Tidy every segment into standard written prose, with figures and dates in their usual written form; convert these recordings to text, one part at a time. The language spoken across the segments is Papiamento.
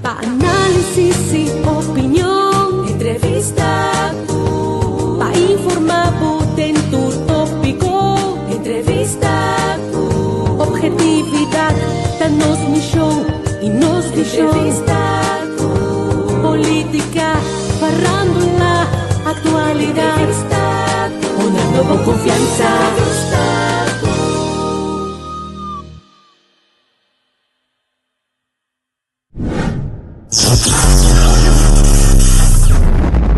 Pa análisis i opinion. Entrevista ku. Pa informá bo den tur tópiko. Entrevista ku. Objetividat ta nos mishon i nos vishon. Entrevista ku. Polítika, farándula, aktualidat. Entrevista ku. Honrando bo konfiansa. Entrevista ku.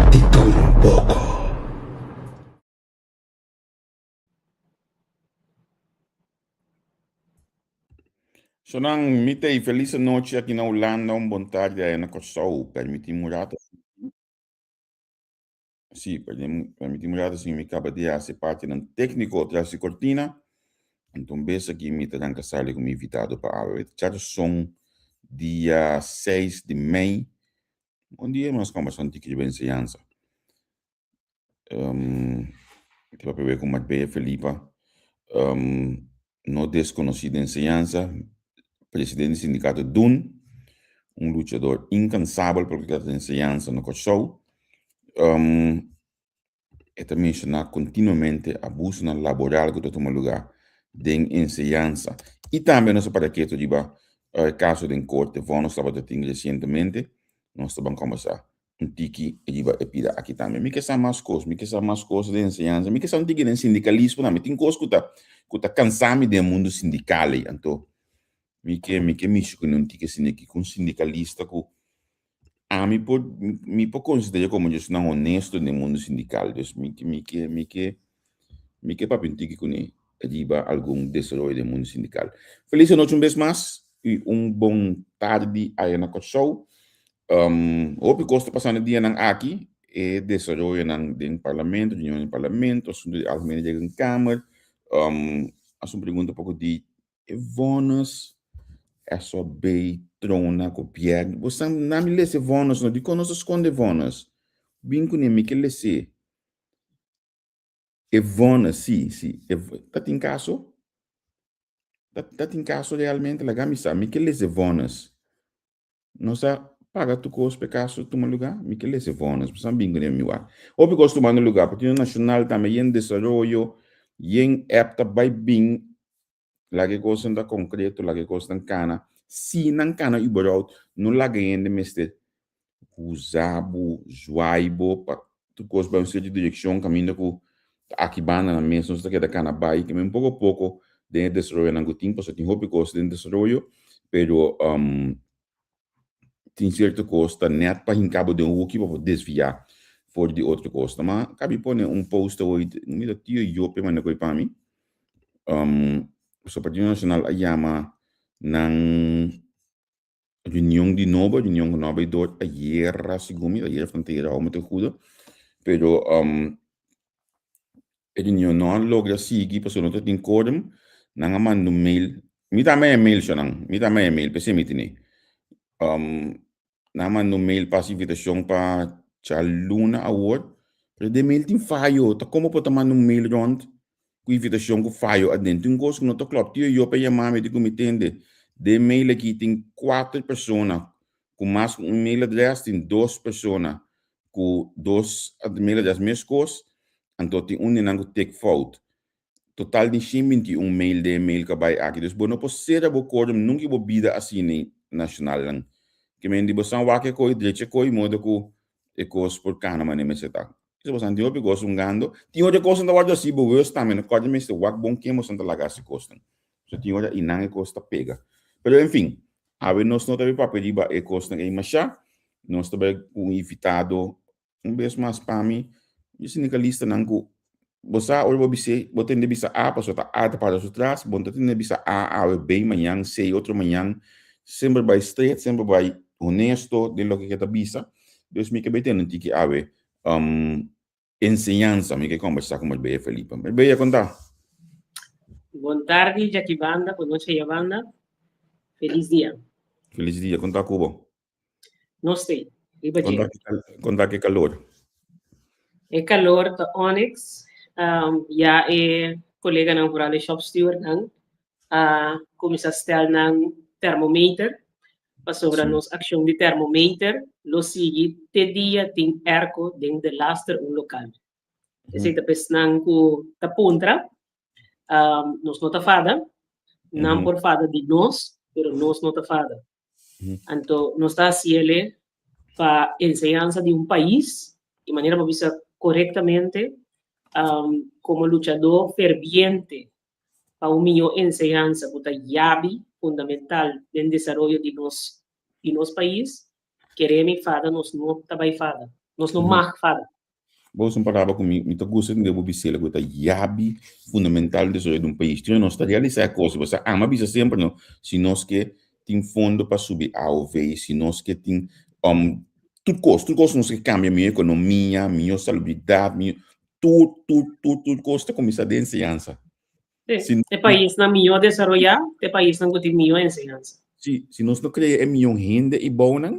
Di tur un poko. Sonan, mi ta felis anochi aki na Hulanda, un bon tardi aya na Kòrsou. Permití mi un rato. Sí, permití mi un rato sin mi kaba di hasi partinan tékniko tras di kortina. Anto un bes aki mi ta ranka sali ku mi invitado pa awe. Djaduson dia seis di mei. Un dia nos kòmbersá un tiki riba enseñansa. Mi ta papia ku Marbella Felipa, no deskonosí den enseñansa, presidente di sindikato dun, un luchador inkansabel pa loke ta trata di enseñansa na Kòrsou. E ta menshoná kontinuamente abusonan laboral ku ta tuma lugá den enseñansa. I tambe nos a para ketu riba e kaso den korte vònnis tabata tin resientemente. Nos ta ban kòmbersá un tiki riba e pida aki tambe. Mi ke sa mas kos, mi ke sa mas kos den enseñansa, mi ke sa un tiki den sindikalismo tambe. Tin kos ku ta ku ta kansa mi den e mundu sindikal ei. Anto mi ke mi ke mishi kuné un tiki asina aki ku un sindikalista ku ami por mi por konsidera komo esnan honesto den e mundu sindikal. Dus mi ke mi ke mi ke mi ke papia un tiki kuné riba algun desaroyo den mundu sindikal. Felis anochi un bes mas i un bon tardi aya na Kòrsou. Hopi kos ta pasando e dianan aki, e desaroyonan den parlamento, reunion den parlamento, asuntu di Algemene Rekenkamer, hasi un pregunta poko di e vònes SOB trona gobièrnu, bo sa na mi lesa e vònes no, dikon nos ta skonde e vònes? Bin kuné mi ke les'é. E vònes, si, si, e ta tin kaso? Ta ta tin kaso realmente? Laga mi sa, mi ke lesa e vònes. Nos a paga tur kos pa e kaso tuma lugá? Mi ke lesa e vònes, mi sa bin kuné mi wak. Hopi kos tumando lugá, Partido Nashonal tambe yen desaroyo, yen app ta bai bin, laga e kosnan ta konkreto, laga e kosnan kana. Si nan kana überhaupt, no laga hende mester usa bo, zwaai bo pa tur kos bai un sierto direkshon kaminda ku ta aki banda nan mes nos ta keda kana bai. Ke men poko poko den e desaroyonan ku tin, pasobra tin hopi kos den desaroyo, pero tin sierto kos ta nèt pa hinka bo den un huki pa bo desviá for di otro kosnan. Ma kabi pone un post awor, mi ta tio Jope manda koe pa mi, pasobra Partido Nacional a yama nan reunion di nobo, reunion ku no a bai door ayera segun mi, ayera of anteayera awo mi ta huda, pero e reunion no a logra sigui pasobra no ta tin quorum, nan a manda un mail, mi ta maya mail shownan, mi ta maya mail p'esei mi tene, nan a manda un mail pa hasi invitashon pa djaluna awor, pero den mail tin fayo, ta komo por ta manda un mail rond ku invitashon ku fayo aden? Tin un kos ku no ta klòp. Tio Job a yama mi di ku mi tende, den mail aki tin kuater persona ku mas ku un mail adrès, tin dos persona ku dos mail adrès meskos, anto tin un di nan ku tik fout. Total tin 121 mail den e mail ku a bai aki. Dus bo no por sera bo quorum nunka i bo bida asina nashonalnan. Ke men di bo san wak e koi, drecha e koi, modo ku e kos por kana manera mester ta. Kisa bosan tin hopi kos hungando. Tin ora e kosnan ta wòrdu hasi bewust tambe. No kòrda mester wak bon ken bosan ta laga hasi kosnan. So tin ora einan e kos ta pega. Pero en fin, awe nos no ta bai papia riba e kosnan ei mashá. Nos ta bai ku un invitado un bes mas pa mi, e sindikalistanan ku bo sa ora bo bis'é, bo tende bisa A pasobra ta A ta para su tras, bo no ta tende bisa A awe, B mañan, C otro mañan. Semper bai stret, semper bai honesto den loke ke ta bisa. Dus mi ke bai tende un tiki awe enseñansa, mi ke kombersá ku Marbella Felipe. Marbella, kon ta? Bon tardi djaki banda, bon nochi aja banda. Felis dia. Felis dia, kon ta ku bo? Nos te, riba dje. Kon ta ku e kalor? E kalor ta onyx. Ya e koleganan, vooral e shopstewardnan, a kuminsá stel nan termometer. pasobra nos akshon di termometer lo sigui te dia tin airco den delaster un lokal. Esei ta pa esnan ku ta puntra, nos no ta fada, nan por fada di nos, pero nos no ta fada. Anto nos ta hasiele pa enseñansa di un pais, di manera bo bisa korektamente, komo luchadó ferviente pa un mihó enseñansa ku ta yabi fundamental den desaroyo di nos di nos pais, kere mi fada nos no ta bai fada, nos no mag fada. Bo usa un palabra ku mi mi ta gusta tende bo bisela ku ta yabi fundamental den desaroyo di un pais. Tino nos ta realisa e kos, bo sa ama bisa semper no, si nos ke tin fondo pa subi aov, si nos ke tin tur kos, tur kos nos ke kambia mihó ekonomia, mihó salubridat, mihó Tur, tur, tur, tur kos ta kuminsá den enseñansa. Sí, si, e paisnan mihó desaroyá, e paisnan ku tin mihó enseñansa. Sí, si nos no krea e mihó hende i bounan,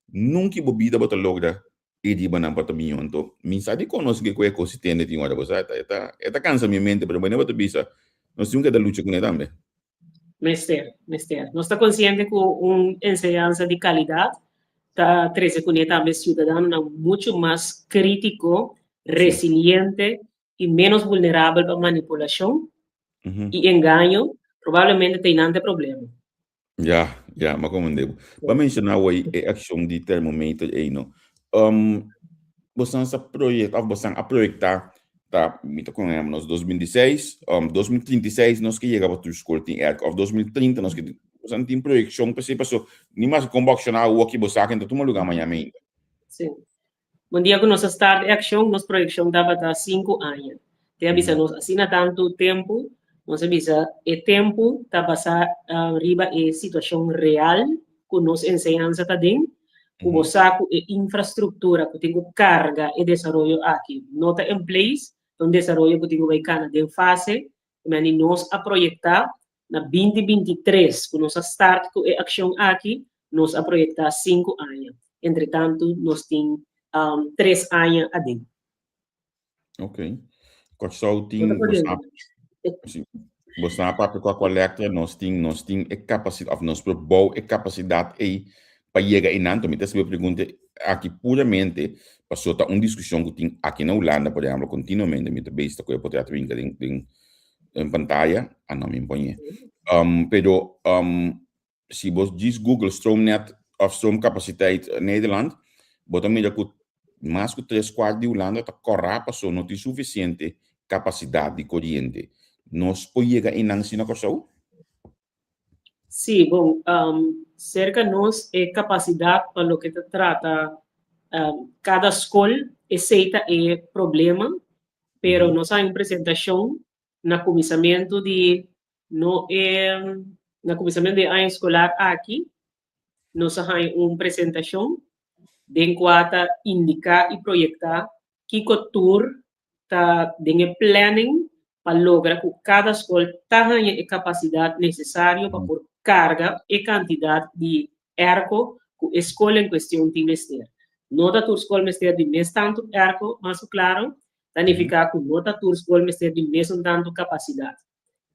nunka bo bida bo ta logra e riba nan pa ta mihó. Anto, mi sa dikon nos ke ku e kos tende tin ora, bo sa, e ta, e ta kansa mi mente, pero bo ta bisa, nos tin ku keda lucha kuné tambe. Mester, mester. Nos ta konsiente ku un enseñansa di kalidat ta trese kuné tambe siudadanonan muchu mas krítiko, resiliente i ménos vulnerabel pa manipulashon i engaño. Probablemente ta einan ta e problema. Ya, ya, m'a komprendé bo. Bo a menshoná awor e akshon di termometer ei, no? Bosan sa proyek òf bosan a proyektá ta mi ta kon nos 2016, 2036 nos ke yega pa tur skol tin airco òf 2030 nos ke tin, bosan tin proyekshon pa esei paso ni mas kon bo akshoná awor ki bo sa ke no ta tuma lugá mañana ainda. Sí. Bon dia ku nos a start e akshon, nos proyekshon tabata sinku aña. Te a bisa nos asina tantu tempu, nos a bisa e tempu ta basá riba e situashon real ku nos enseñansa ta den, ku bo sa ku e infrastruktura ku tin ku karga e desaroyo aki no ta en place, ta un desaroyo ku tin ku bai kana den fase, meni nos a proyektá na binti 23 ku nos a start ku e akshon aki, nos a proyektá sinku aña. Entretantu nos tin tres aña aden. Ok. Kòrsou tin, bo sa papia ku Aqualectra, nos tin, nos tin e kapasidat, òf nos por bou e kapasidat ei pa yega einan. Mi ta hasiba e pregunta aki puramente pasobra ta un diskushon ku tin aki na Hulanda, por ehèmpel, kontinuamente mi ta bezig ta ku e potrèt rinka den den den pantaya, ah no, mi poñ'é. Pero si bo djis Google stroomnet òf stroomkapasiteit Nederland, bo ta mira ku mas ku tres kuart di Hulanda ta kòrá pasobra no tin sufisiente kapasidat di koriente. Nos por yega einan si na Kòrsou? Sí, bon, serka nos e kapasidat pa loke ta trata kada skol, esei ta e problema, pero nos a haña un presentashon na kuminsamentu di no e na kuminsamentu di e aña eskolar aki, nos a haña un presentashon den kua ta indiká i proyektá kiko tur ta den e planning pa logra ku kada skol ta haña e kapasidat nesesario pa por karga e kantidat di airco ku e skol en kuestion tin mester. No ta tur skol mester di mes tantu airco, mas ku klaro, ta nifiká ku no ta tur skol mester di mesun tantu kapasidat.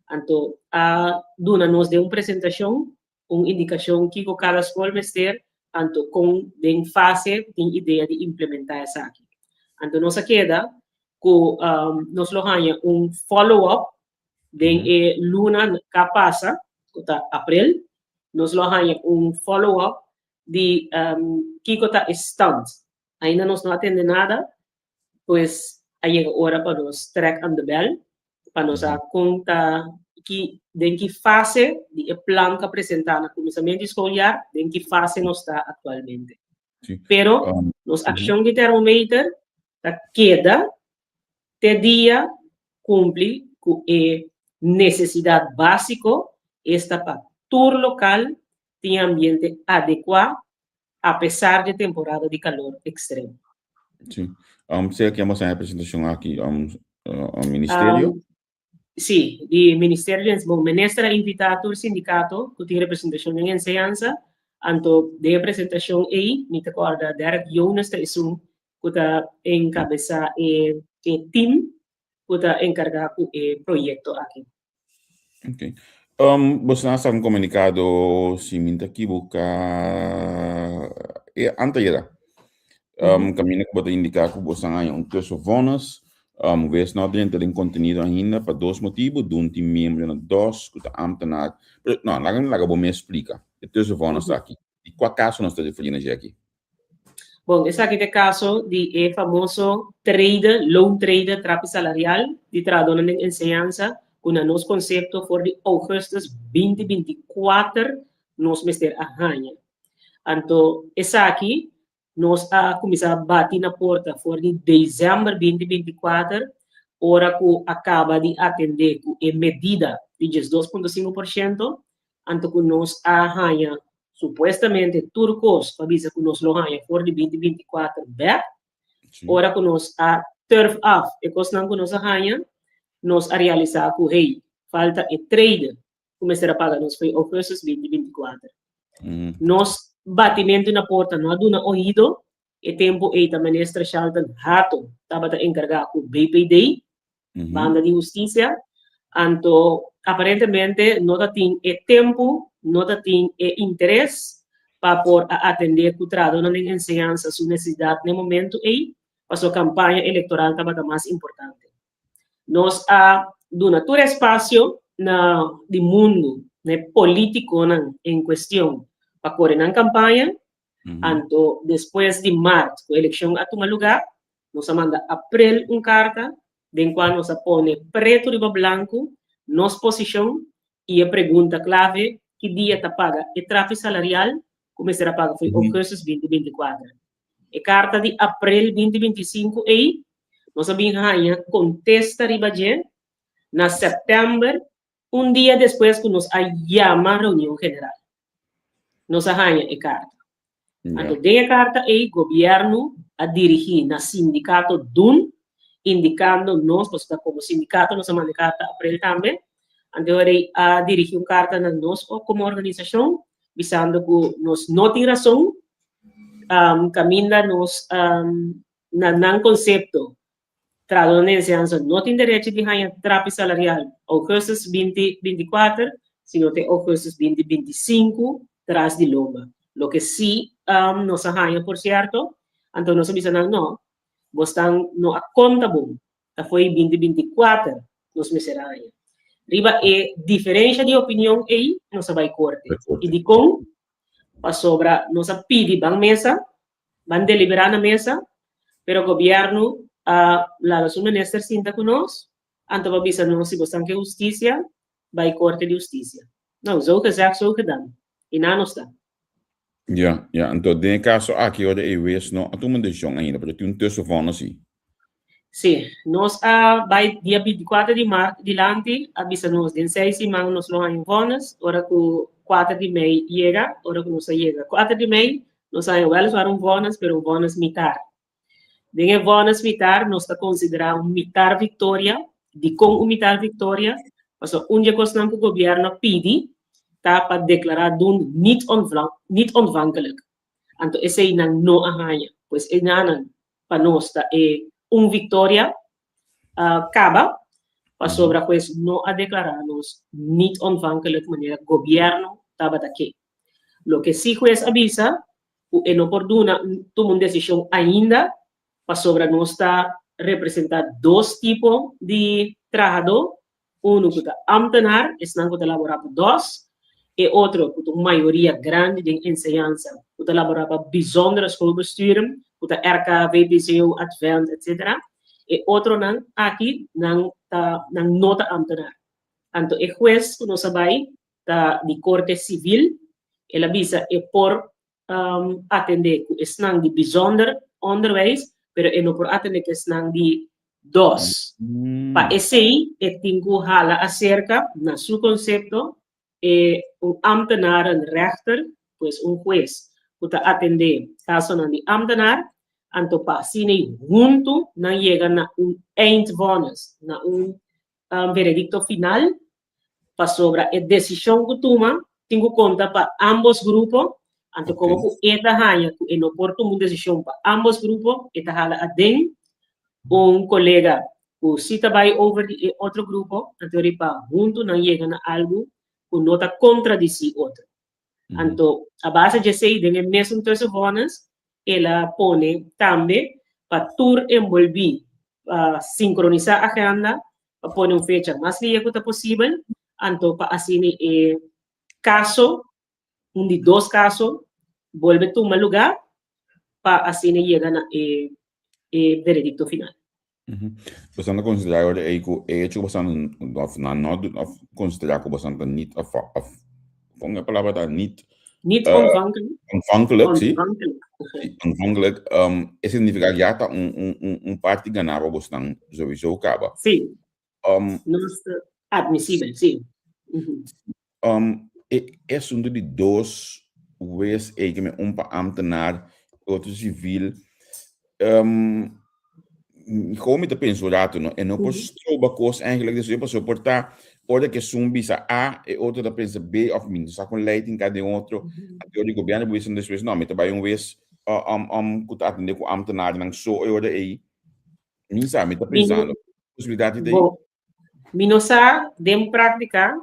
Anto a duna nos den un presentashon un indikashon kiko kada skol mester, anto kon den fase tin idea di implementá esaki. Anto nos a keda ku nos lo haña un follow up den e luna ka pasa, ku ta aprel, nos lo haña un follow up di kiko ta e stand. Ainda nos no a tende nada, pues a yega ora pa nos trek aan de bel, pa nos a kon ta ki den ki fase di e plan ku a presentá na kuminsamentu di skoljaar, den ki fase nos ta aktualmente. Pero nos akshon di termometer ta keda te dia kumpli ku e nesesidat básiko, esta pa tur lokal tin ambiente adekuá apesar di temporada di kalor ekstremo. Sí. Sea ke a e presentashon aki um, ministerio? Sí, di ministerio di bon, minister a invitá tur sindikato ku tin representashon den enseñansa, anto den e presentashon ei mi ta kòrda Derek Jonas ta esun ku ta enkabesá e e team ku ta enkargá ku e proyekto aki. Ok. Boso a saka un komunikado, si mi ta ekiboká, e antayera. Kaminda ku bo ta indiká ku boso a haña un tussenvonnis. Wes no a drenta den kontenido ainda pa dos motibu. Dun tin miembro na dos ku ta ámtenar. Pero no, laga mi laga bo mes splika e tussenvonnis aki. Di kua kaso nos ta referí na dje aki? Bon, esaki ta e kaso di e famoso trede, loontrede, trapi salarial di trahadónan den enseñansa ku na nos konsepto for di ougùstùs 2024 nos mester a haña. Anto esaki nos a kuminsá bati na porta for di desèmber 2024 ora ku a kaba di atendé ku e medida di 12.5%, anto ku nos a haña supuestamente tur kos pa bisa ku nos lo haña for di 2024 bèk. Ora ku nos a turf af e kosnan ku nos a haña, nos a realisá ku hey, falta e trede ku mester a paga nos for ougùstùs 2024. Nos batimentu na porta no a duna oido, e tempu ei ta minister Shalton Hato tabata enkargá ku BPD, banda di hustisia, anto aparentemente no ta tin e tempu, no ta tin e interes pa por a atendé ku trahadónan den enseñansa su nesesidat n'e momentu ei, pasobra kampaña elektoral tabata mas importante. Nos a duna tur espasio na di mundu na e polítikonan en kuestion pa kore nan kampaña, anto despues di mart ku elekshon a tuma lugá, Nos a manda April un karta den kua nos a pone pretu riba blanku nos posishon i e pregunta klave, ki dia ta paga e trapi salarial ku mester a paga fo'i ougùstùs 2024? E karta di aprel 2025 ei nos a bin haña kontesta riba dje na sèptèmber, un dia despues ku nos a yama reunion general. Nos a haña e karta. Anto den e karta ei gobièrnu a dirigí na sindikato dun indikando nos, pasobra komo sindikato nos a manda e karta aprel tambe, anto e ora ei a dirigí un karta na nos komo organisashon bisando ku nos no tin rason, kaminda nos na nan konsepto Trahadónan di enseñansa no tin derecho di haña trapi salarial ougùstùs 2024, sino te ougùstùs 2025 tras di lomba. Loke sí nos a haña por sierto, anto nos a bisa nan no, bosnan no a konta bon, ta fo'i 2024 nos mester a haña. Riba e diferensha di opinion ei nos a bai korte. I dikon? Pasobra nos a pidi ban mesa, ban deliberá na mesa, pero gobièrnu a laga su minister sinta ku nos, anto pa bisa nos si bosan ke hustisia, bai korte di hustisia. Nou, zo gezegd, zo gedaan. I na nos ta. Ja, ja, anto den e kaso aki ora e hues no a tuma un desishon ainda, pero tin un tussenvonnis si. Sí, nos a bai dia 24 di maart dilanti, a bisa nos den seis siman nos lo haña un vonnis, ora ku 4 di mei yega, ora ku nos a yega 4 di mei, nos a haña wèliswaar un vonnis, pero un vonnis mitar. Den e vonnis mitar nos ta konsiderá un mitar viktoria. Dikon un mitar viktoria? Pasobra un di e kosnan ku gobièrnu a pidi ta pa deklará dun niet niet ontvankelijk. Anto esei nan no a haña. Pues e nanan pa nos ta e un victoria caba, pasobra pues no a declara nos niet ontvankelijk manera gobierno tabata ke. Loke si hues a bisa cu e no por duna tuma un decision ainda pasobra nos ta representa dos tipo di trahador, Unu ku ta ámtenar, esnan ku ta laborá pa dos, e otro ku ta un mayoria grandi den enseñansa ku ta laborá pa bijzondere schoolbesturen, ku ta RK, VPCO, Advent, etc. E otronan aki nan ta nan no ta ámtenar. Anto e hues ku nos a bai ta di korte sivil, el a bisa e por atendé ku esnan di bijzonder onderwijs, pero e no por atendé ku esnan di dos. Pa esei e tin ku hala aserka na su konsepto e un ambtenarenrechter, pues un hues ku ta atendé kasonan di ambtenar, anto pa asina ei huntu nan yega na un eindvonnis, na un veredikto final, pasobra e desishon ku tuma tin ku konta pa ámbos grupo, anto komo ku e ta haña ku e no por tuma un desishon pa ámbos grupo, e ta hala aden un kolega ku si ta bai over di e otro grupo, anto riba huntu nan yega na algu. ku no ta kontradisí otro. Anto a base di esei den e mesun tussenvonnis el a pone tambe pa tur enbolbí pa sinkronisá agenda, pa pone un fecha mas lia ku ta posibel, anto pa asina e kaso, un di dos kaso, bolbe tuma lugá pa asina yega na e e veredikto final. Boso ta konsiderá ora ei ku e hecho ku boso of nan no of konsiderá ku boso ta nit of of kon e palabra ta nit Niet ontvankelijk. Ontvankelijk, si. Ontvankelijk. Si, ontvankelijk. Um, e significa ya ta un, un, un, un parti ganá pa bosnan sowieso kaba. Sí. Um, Nos admisibel, sí. Mm -hmm. um, e, e asunto di dos wes ei que me un pa ambtenaar, otro civil. Um, gewoon mi ta pensa un rato, no? E no por stroba kos eigenlijk, dus je paso por ta ora que sun bisa A, e otro ta pensa B, of mi no sa con lei tin cada otro. Anto di gobierno por bisa despues, no, mi ta bai un wes uh, um, um, ku ta atende ku ambtenaarnan so e ora ei. Mi sa, mi ta pensando. Posibilidad di Bo, mi no sa den práctica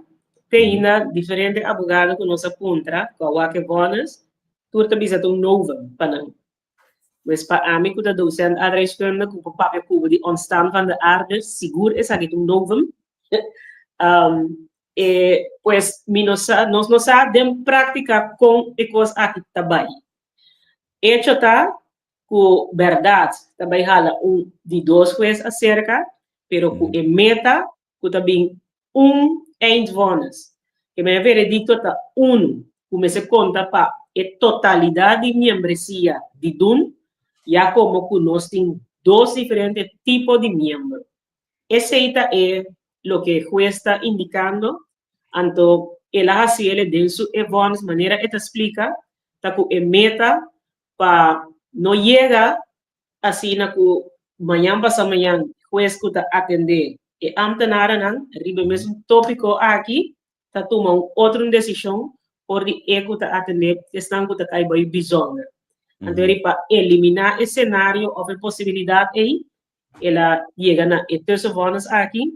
te ainda diferente abogado ku nos a puntra ku a wak e vonnis, tur ta bisa ta un novum pa nan. Pues pa ami ku ta docent aardrijkskunde ku por papia ku bo di ontstaan van de aarde, sigur esaki ta un novum. Um, e, pues mi no sa, nos no sa den práctica kon e kos aki ta bai. Hecho ta ku bèrdat ta bai hala un di dos hues aserka, pero ku e meta ku ta bin un eindvonnis. E mei veredikto ta unu ku mester konta pa e totalidat di miembresia di dun, ya komo ku nos tin dos diferente tipo di miembro. Esei ta e loke hues ta indikando, anto el a hasi ele den su e vonnis manera e ta splika, ta ku e meta pa no yega asina ku mañan pasa mañan hues ku ta atendé e ámtenaranan riba e mesun tópiko aki ta tuma un otro desishon for di e ku ta atendé esnan ku ta kai bai bizonder. Anto eri pa eliminá e senario òf e posibilidat ei, el a yega na e tussenvonnis aki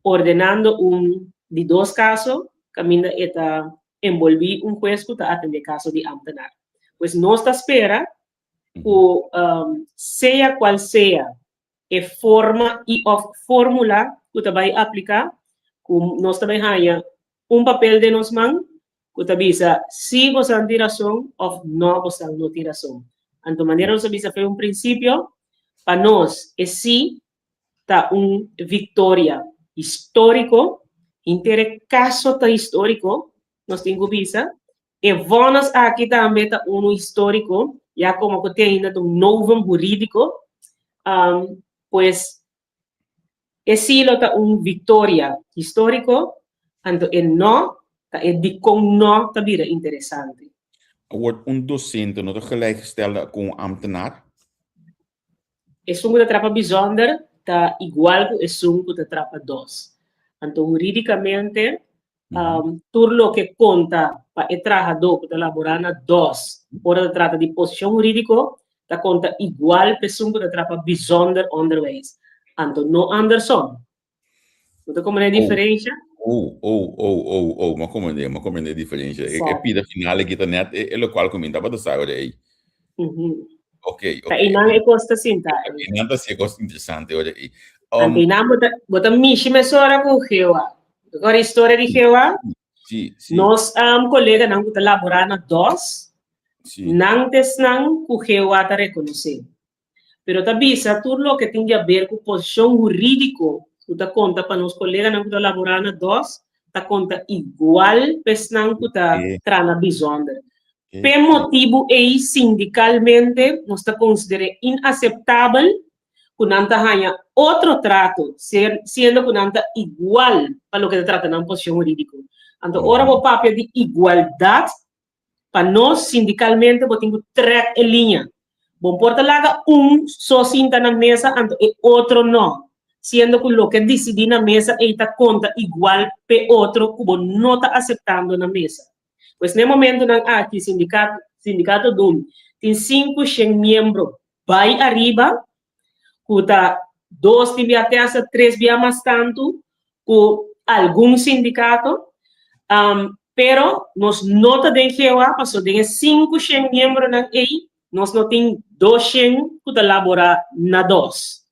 ordenando un di dos kaso kaminda e ta enbolbí un hues ku ta atendé kaso di ámtenar. Pues nos ta spera ku sea kual sea e forma i òf fórmula ku ta bai apliká, ku nos ta bai haña un papel den nos man ku ta bisa si bosan tin rason òf nò bosan no tin rason. Anto manera nos a bisa for un prinsipio, pa nos e sí ta un viktoria históriko, henter e kaso ta históriko, nos tin ku bisa. E vònes aki tambe ta unu históriko, ya komo ku te ainda ta un novum hurídiko. Pues e sí lo ta un viktoria históriko, anto e nò ta e dikon nò ta bira interesante. Awor, un dosente no ta gelijkgestelde ku un ámtenar? Esun ku ta trapa bijzonder ta igual ku esun ku ta trapa dos. Anto hurídikamente tur loke konta pa e trahadó ku ta laborá na dos ora ta trata di posishon hurídiko ta konta igual pa esun ku ta trapa bijzonder onderwijs. Anto no andersom. Bo ta komprendé e diferensha? Oh, oh, oh, oh, oh, m'a komprendé, m'a komprendé e diferensha. E, e pida final aki ta net e, e lokual ku mi tabata sa ora ei. Ok, ok. Ta einan e kos ta sinta. Einan ta si e kos interesante ora ei. Anto einan bo ta, bo ta mishi mesora ku Jehová. Bo ta kòrda historia di Jehová? Si, si. Nos um, koleganan ku ta laborá na dos, Si. nan ta esnan ku Jehová ta rekonosé. Pero ta bisa tur loke tin di haber ku posishon hurídiko ku ta konta pa nos koleganan ku ta laborá na dos, ta konta igual pa esnan ku ta traha na bijzonder. P'e motibu ei sindikalmente nos ta konsider'é inaseptabel ku nan ta haña otro trato siendo ku nan ta igual pa loke ta trata nan posishon hurídiko. Anto ora bo papia di igualdat, Pa nos sindicalmente bo tin cu trek e liña. Bo por ta laga un so sinta na mesa anto e otro no, siendo cu loke dicidi na mesa ey ta conta igual p'e otro cu bo no ta aceptando na mesa. Pues n'e momentonan aki sindicato Sindicato dun tin 500 miembro bay ariba cu ta dos tin bia te hasta tres bia mas tanto cu algun sindicato. Pero nos no ta den GOA paso den e 500 miembronan ei nos no tin 200 ku ta laborá na dos.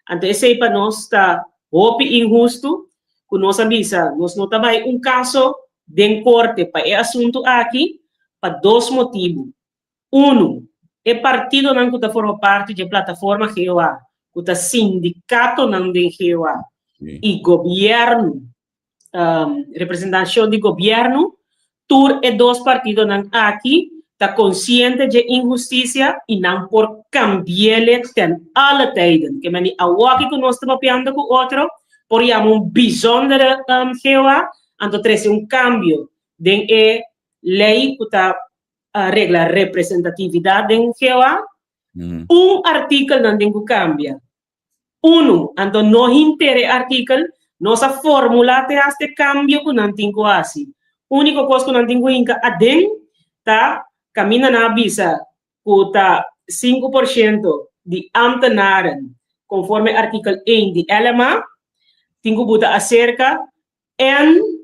Anto esei pa nos ta hopi inhustu ku nos a bisa nos no ta bai un kaso den korte pa e asuntu aki pa dos motibu. Unu, e partidonan ku ta forma parti dje plataforma GOA, ku ta sindikatonan den GOA i gobièrnu, representashon di gobièrnu, tur e dos partidonan aki ta konsiente dje inhustisia i nan por kambi'ele ten alle tijden. Ke meni awoki ku nos ta papiando ku otro por yama un bijzondere GOA, anto trese un kambio den e lei ku ta regla representatividat den GOA, un artikel nan tin ku kambia. Unu, anto no hinter e artikel, nos a formulá te hasta e kambio ku nan tin ku hasi. Úniko kos ku nan tin ku hinka aden ta kaminda nan a bisa ku ta 5% di ámtenaren konforme artikel 1 di LMA tin ku buta aserka en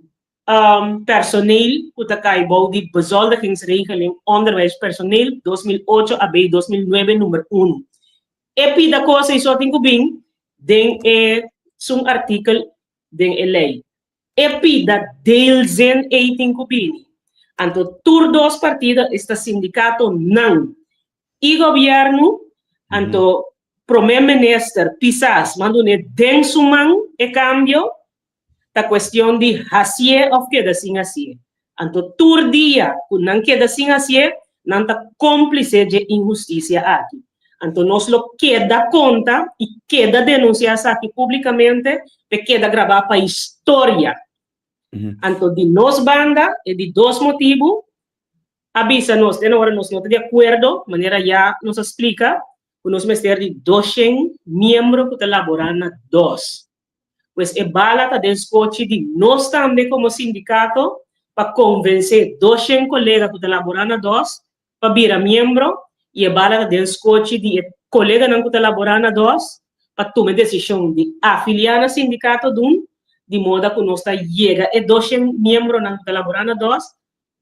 personeel ku ta kai bou di Bezoldigingsregeling Onderwijspersoneel 2008 AB 2009 number 1. E pida kos ei so tin ku bin den e sun artikel den e lei. E pida deelzin ei tin ku bini. Anto tur dos partido esta sindikato nan i gobièrnu anto prome minister Pisas mandun'é den su man e kambio. Ta cuestion di hacié of keda sin hacié. Anto tur dia cu nan keda sin hacié, nan ta cómplice dje inhusticia aki. Anto nos lo keda conta y keda denuncia esaki públicamente p'e keda grabá pa historia. Anto di nos banda, e di dos motibu, a bisa nos, den ora nos no ta di acuerdo, manera ya nos a splica, cu nos mester di 200 miembro cu ta labora na dos. Pues e bala ta den skochi di nos tambe komo sindikato pa konvensé 200 kolega ku ta laborá na dos pa bira miembro i e bala ta den skochi di e koleganan ku ta laborá na dos pa tuma e desishon di afiliá na sindikato dun di moda ku nos ta yega e 200 miembronan ku ta laborá na dos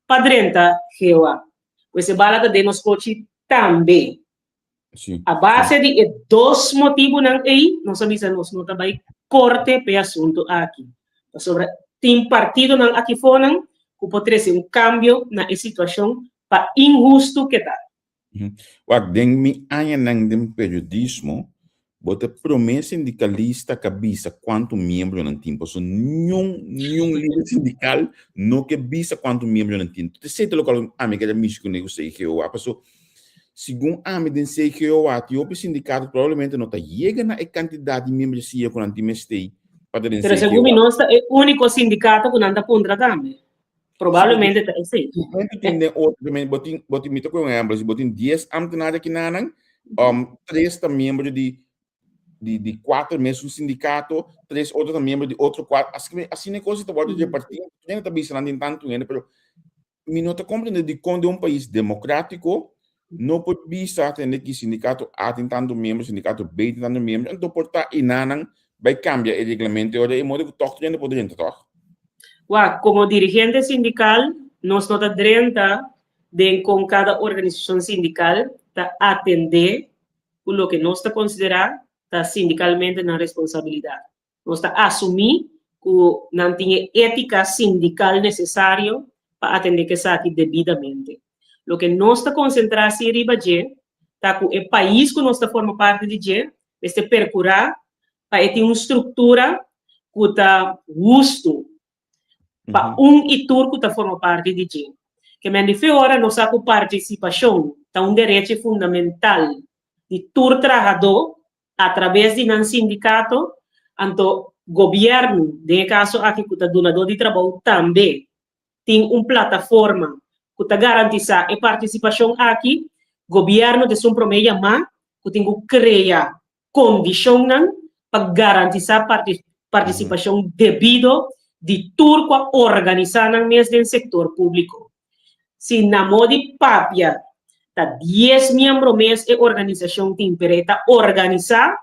pa drenta GOA. Pues e bala ta den nos skochi tambe. Sí. A base di e dos motibunan ei, nos a bisa nos no ta bai korte p'e asuntu aki. Pasobra tin partidonan aki fonan ku por trese un kambio na e situashon pa inhustu ke ta. Wak, den mi añanan den periodismo, bo ta e promé sindikalista ku a bisa kuantu miembronan tin, pasobra niun, niun lider sindikal no ke bisa kuantu miembronan tin. Esei ta lokual ami ke ta mishi kuné ku CGOA, pasobra Segun ami den CGOA tin hopi sindikato probablemente no ta yega na e kantidat di membresia ku nan tin mester pa ta den Pero segun mi CGOA. nos ta e úniko sindikato ku nan ta puntra tambe. Probablemente ta esei. Siempre tin den otro, I mean, bo tin, bo tin, mi ta kohe un ehempel, si bo tin 10 ambtenaar akinanan, tres ta miembro di di di kuater mesun sindikato, tres otro ta miembro di otro kuater, asina asina e kos ta wòrdu repartí, tur hende ta bisa nan tin tantu hende, pero Mi no ta comprende dicon den un pais democratico no por bisa tende ki sindicato A tin tanto miembro, sindicato B tin tanto miembro, anto por ta inanan bay cambia e reglamento e ora e modo cu toch tur hende por drenta toch? Wak, como dirigente sindical nos no ta drenta den con cada organisacion sindical ta atende cu loke nos ta considera ta sindicalmente nan responsabilidad. Nos ta asumí ku nan tin e étika sindikal nesesario pa atendé ku esaki debidamente. Loke nos ta konsentrá sí riba dje ta ku e pais ku nos ta forma parti di dje mester perkurá pa e tin un struktura ku ta hustu pa un i tur ku ta forma parti di dje. Ke men di fe ora nos sa ku partisipashon ta un derechi fundamental di tur trahadó atrabes di nan sindikato, anto gobièrnu, den e kaso aki ku ta dunadó di trabou tambe tin un plataforma ku ta garantisá e partisipashon aki, gobièrnu ta esun promé yamá ku tin ku krea kondishonnan pa garantisá partisipashon debido di tur ku a organisá nan mes den sektor públiko. Si na mo di papia ta dies miembro mes e organisashon tin, pero e ta organisá,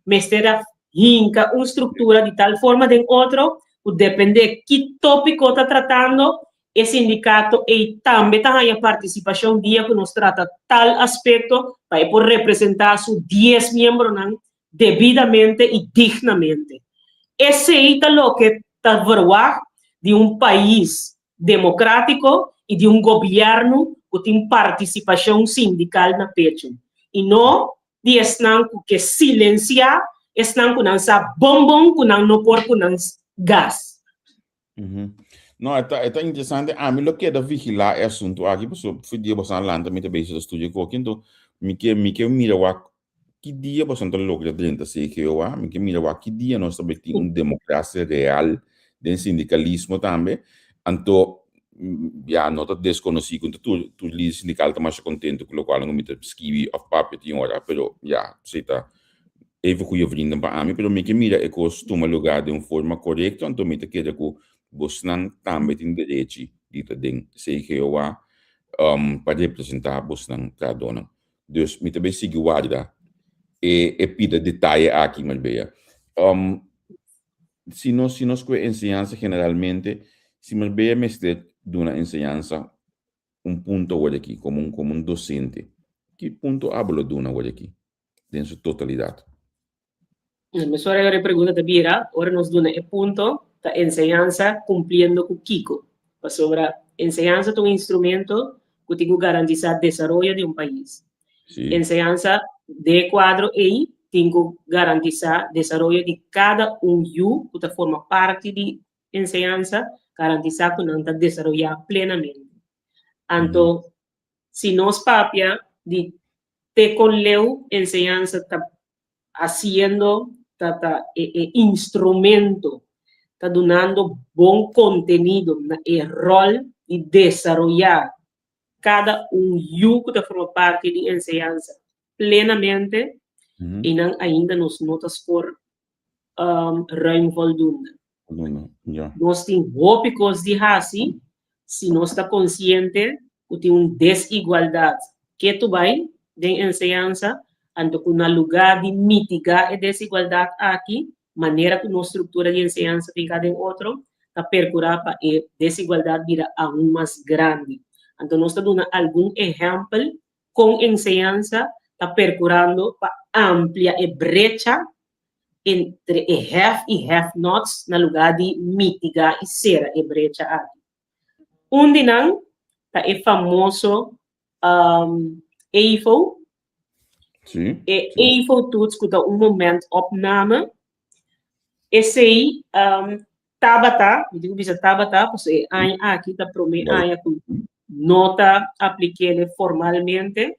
mester a hinka un struktura di tal forma den otro ku dependé ki tópiko ta tratando, e sindikato ei tambe ta haña partisipashon dia ku nos trata tal aspekto pa e por representá su dies miembronan debidamente i dignamente. Esei ta loke ta verwagt di un pais demokrátiko i di un gobièrnu ku tin partisipashon sindikal na pechu i no di esnan ku ke silensiá esnan ku nan sa bon bon ku nan no por ku nan gas. No, e ta, e ta interesante. Ami lo keda vigilá e asuntu aki, pasobra for dia boso a lanta mi ta bezig ta studia koki, anto mi ke mi ke mira wak ki dia boso ta logra drenta CGOA, mi ke mira wak ki dia nos ta bai tin un demokrasia real den sindikalismo tambe. Anto, ya no ta deskonosí ku tur tur lider sindikal ta masha kontentu ku lokual ku mi ta skibi òf papia tin ora, pero ya, esei ta even goeie vrienden pa ami, pero mi ke mira e kos tuma lugá den un forma korekto, anto mi ta kere ku bosnan tambe tin derechi di ta den CGOA pa representá bosnan trahadónan. Dus mi ta bay sigui warda e e pida detaye aki, Marbella. Um, si nos si nos kue enseñansa generalmente, si Marbella mester duna enseñansa un punto awor aki, komo un komo un docente, ki punto abo lo duna awor aki den su totalidad? Mesora e pregunta ta bira, ora nos duna e punto, ta enseñansa cumpliendo cu kico? Pasobra enseñansa ta un instrumento cu tin cu garantisa desaroyo di un pais. Enseñansa den e cuadro ey tin cu garantisa desaroyo di cada un yu cu ta forma parti di enseñansa, garantisa cu nan ta desaroya plenamente. Anto, si nos papia di te con leu enseñansa ta haciendo ta ta e e instrumento ta dunando bon contenido na e rol di desaroya cada un yu cu ta forma parti di enseñansa plenamente, eynan ainda nos no ta score ruim voldoende. Nos tin hopi kos di hasi si nos ta konsiente ku tin un desigualdat ketu bai den enseñansa, anto ku na lugá di mitigá e desigualdat aki, manera ku nos struktura di enseñansa tin ka den otro, ta perkurá pa e desigualdat bira aun mas grandi. Anto nos ta duna algun ehèmpel kon enseñansa ta perkurando pa amplia e brecha entre e have i have nots na lugá di mitigá i sera e brecha aki. Un di nan ta e famoso EIFO. E EIFO-toets ku ta un momentopname. Esei tabata, mi tin ku bisa tabata, pasobra e aña aki ta promé aña ku no ta aplik'é formalmente.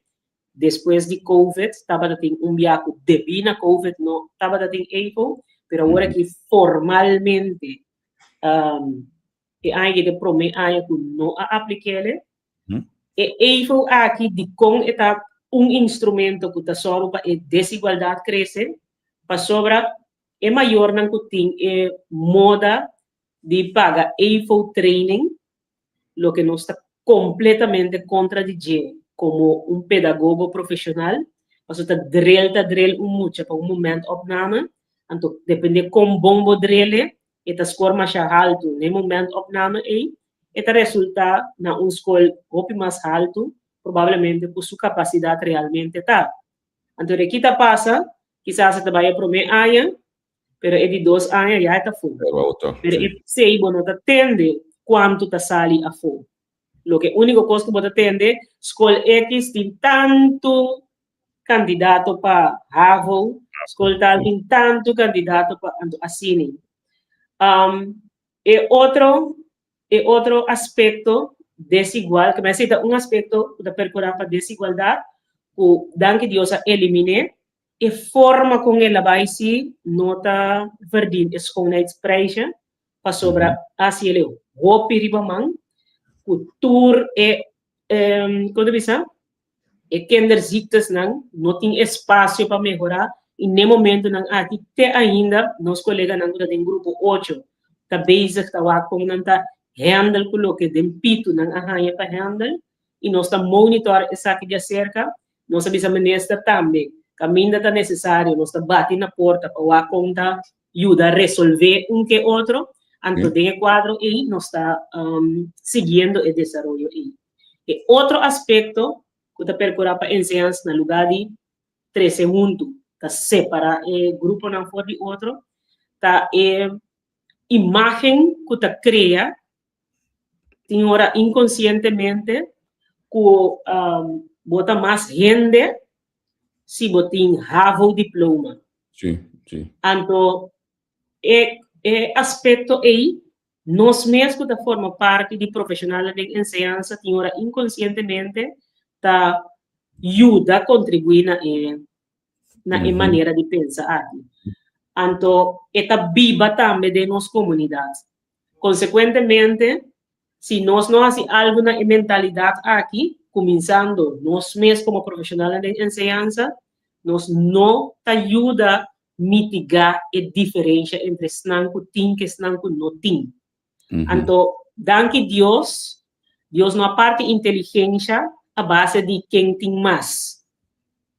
Despues di Covid tabata tin un bia ku debí na Covid no tabata tin EIFO, pero awor aki formalmente e aña aki ta e promé aña ku no a aplik'é. E EIFO aki dikon e ta un instrumento ku ta sòru pa e desigualdat krese? Pasobra e mayornan ku tin e moda di paga EIFO training, loke nos ta kompletamente kontra di dje komo un pedagogo profeshonal, pasobra ta drel ta drel un mucha pa un momentopname, anto depende kon bon bo drel e, e ta skor masha haltu na e momentopname ei, e ta resulta na un skol hopi mas haltu probablemente ku su kapasidat realmente ta. Anto de ki ta pasa, kisas e ta bai e promé aña, pero e di dos aña ya e ta afó. Pero e p'esei bo no ta tende kuantu ta sali afó. Loke úniko kos ku bo ta tende, skol X tin tantu kandidato pa havo, skol tal tin tantu kandidato pa, anto asina. E otro E otro aspekto desigual, ke mester ta un aspekto ku ta perkurá pa desigualdat, ku danki Dios a eliminé, e forma kon el a bai si no ta verdien e schoonheidsprijsje, pasobra a hasi el e hopi riba man, ku tur e, kon ta bisa? E kinderziektesnan no tin espasio pa mehorá i n'e momentonan aki te ainda nos koleganan ku ta den grupo ocho ta bezig ta wak kon nan ta handle ku loke den pitu nan a haña pa handle i nos ta monitor esaki di aserka. Nos a bisa minister tambe kaminda ta nesesario nos ta bati na porta pa wak kon ta yuda resolvé un ke otro. Anto den e kuadro ei nos ta siguiendo e desaroyo ei. E otro aspekto ku ta perkurá pa enseñansa na lugá di trese huntu, ta separá e gruponan for di otro, ta e imágen ku ta krea tin ora inkonsientemente ku bo ta mas hende si bo tin havo diploma. Sí, sí. Anto e e aspekto ei nos mes ku ta forma parti di profeshonalnan den enseñansa tin ora inkonsientemente ta yuda kontribuí na e na e manera di pensa aki. Anto e ta biba tambe den nos komunidat. Konsekuentemente, si nos no hasi algu na e mentalidat aki, kuminsando nos mes komo profeshonalnan den enseñansa, nos no ta yuda mitigá e diferensha entre esnan ku tin ku esnan ku no tin. Anto, danki Dios, Dios no a parti inteligensha a base di ken tin mas.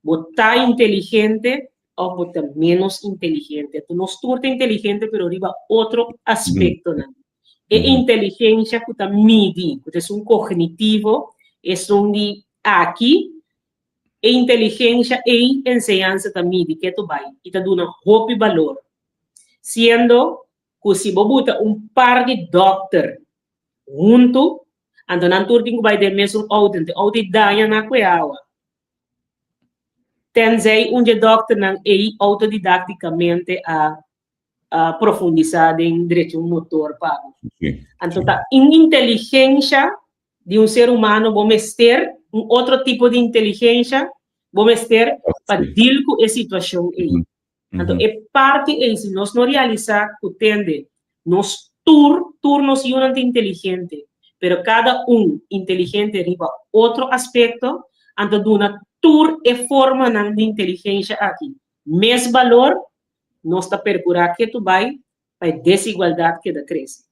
Bo ta inteligente òf bo ta ménos inteligente. Anto nos tur ta inteligente pero riba otro aspektonan. E inteligensha ku ta midi, ku ta esun kognitivo, esun di aki, e inteligensha ei enseñansa ta midi ketu bai i ta duna hopi balor. Siendo ku si bo buta un par di dòkter huntu, anto nan tur tin ku bai den mesun outo, anto e outo ei daña nan ku e awa. Tenzij un dje dòkternan ei outodidáktikamente a profundisá den drecha un motor pa bo. Anto ta un inteligensha di un ser humano bo mester, un otro tipo di inteligensha bo mester pa deal ku e situashon ei. Anto e parti ei si nos no realisá ku tende nos tur, tur nos yunan ta inteligente, pero kada un inteligente riba otro aspekto, anto duna tur e formanan di inteligensha aki mes balor, nos ta perkurá ketu bai pa e desigualdat keda krese.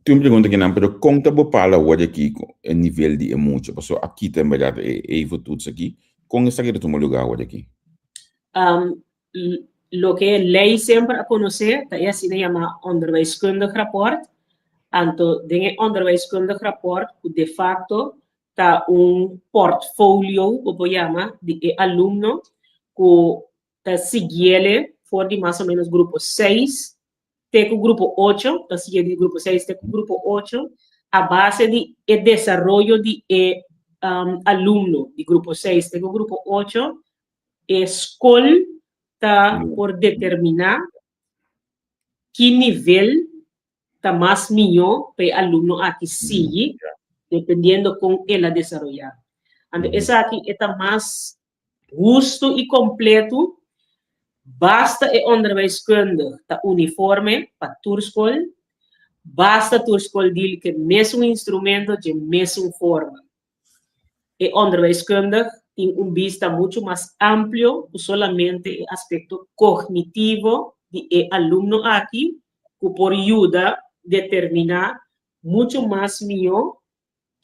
Tin un pregunta kinan, pero kon ta bo pala awor aki ku e nivel di e mucha? Pasobra a kita en berdad e evo-toets aki. Kon esaki ta tuma lugar awor aki? Loke lei semper a konosé ta e asina yamá onderwijskundig rapport. Anto den e onderwijskundig rapport ku de facto ta un portfolio, bo por yama, di e alumno ku ta siguiele for di mas o menos grupo seis te ku grupo ocho, ta sigui di grupo seis te ku grupo ocho, a base di e desaroyo di e alumno di grupo seis te ku grupo ocho, e skol ta por determiná ki nivel ta mas mihó pa e alumno aki sigui, dependiendo kon el a desaroyá. Anto esaki e ta mas hustu i kompletu, basta e onderwijskundig ta uniforme pa tur skol, basta tur skol dil ku e mesun instrumento dje mesun forma. E onderwijskundig tin un bista muchu mas amplio ku solamente e aspekto kognitivo di e alumno aki ku por yuda determiná muchu mas mihó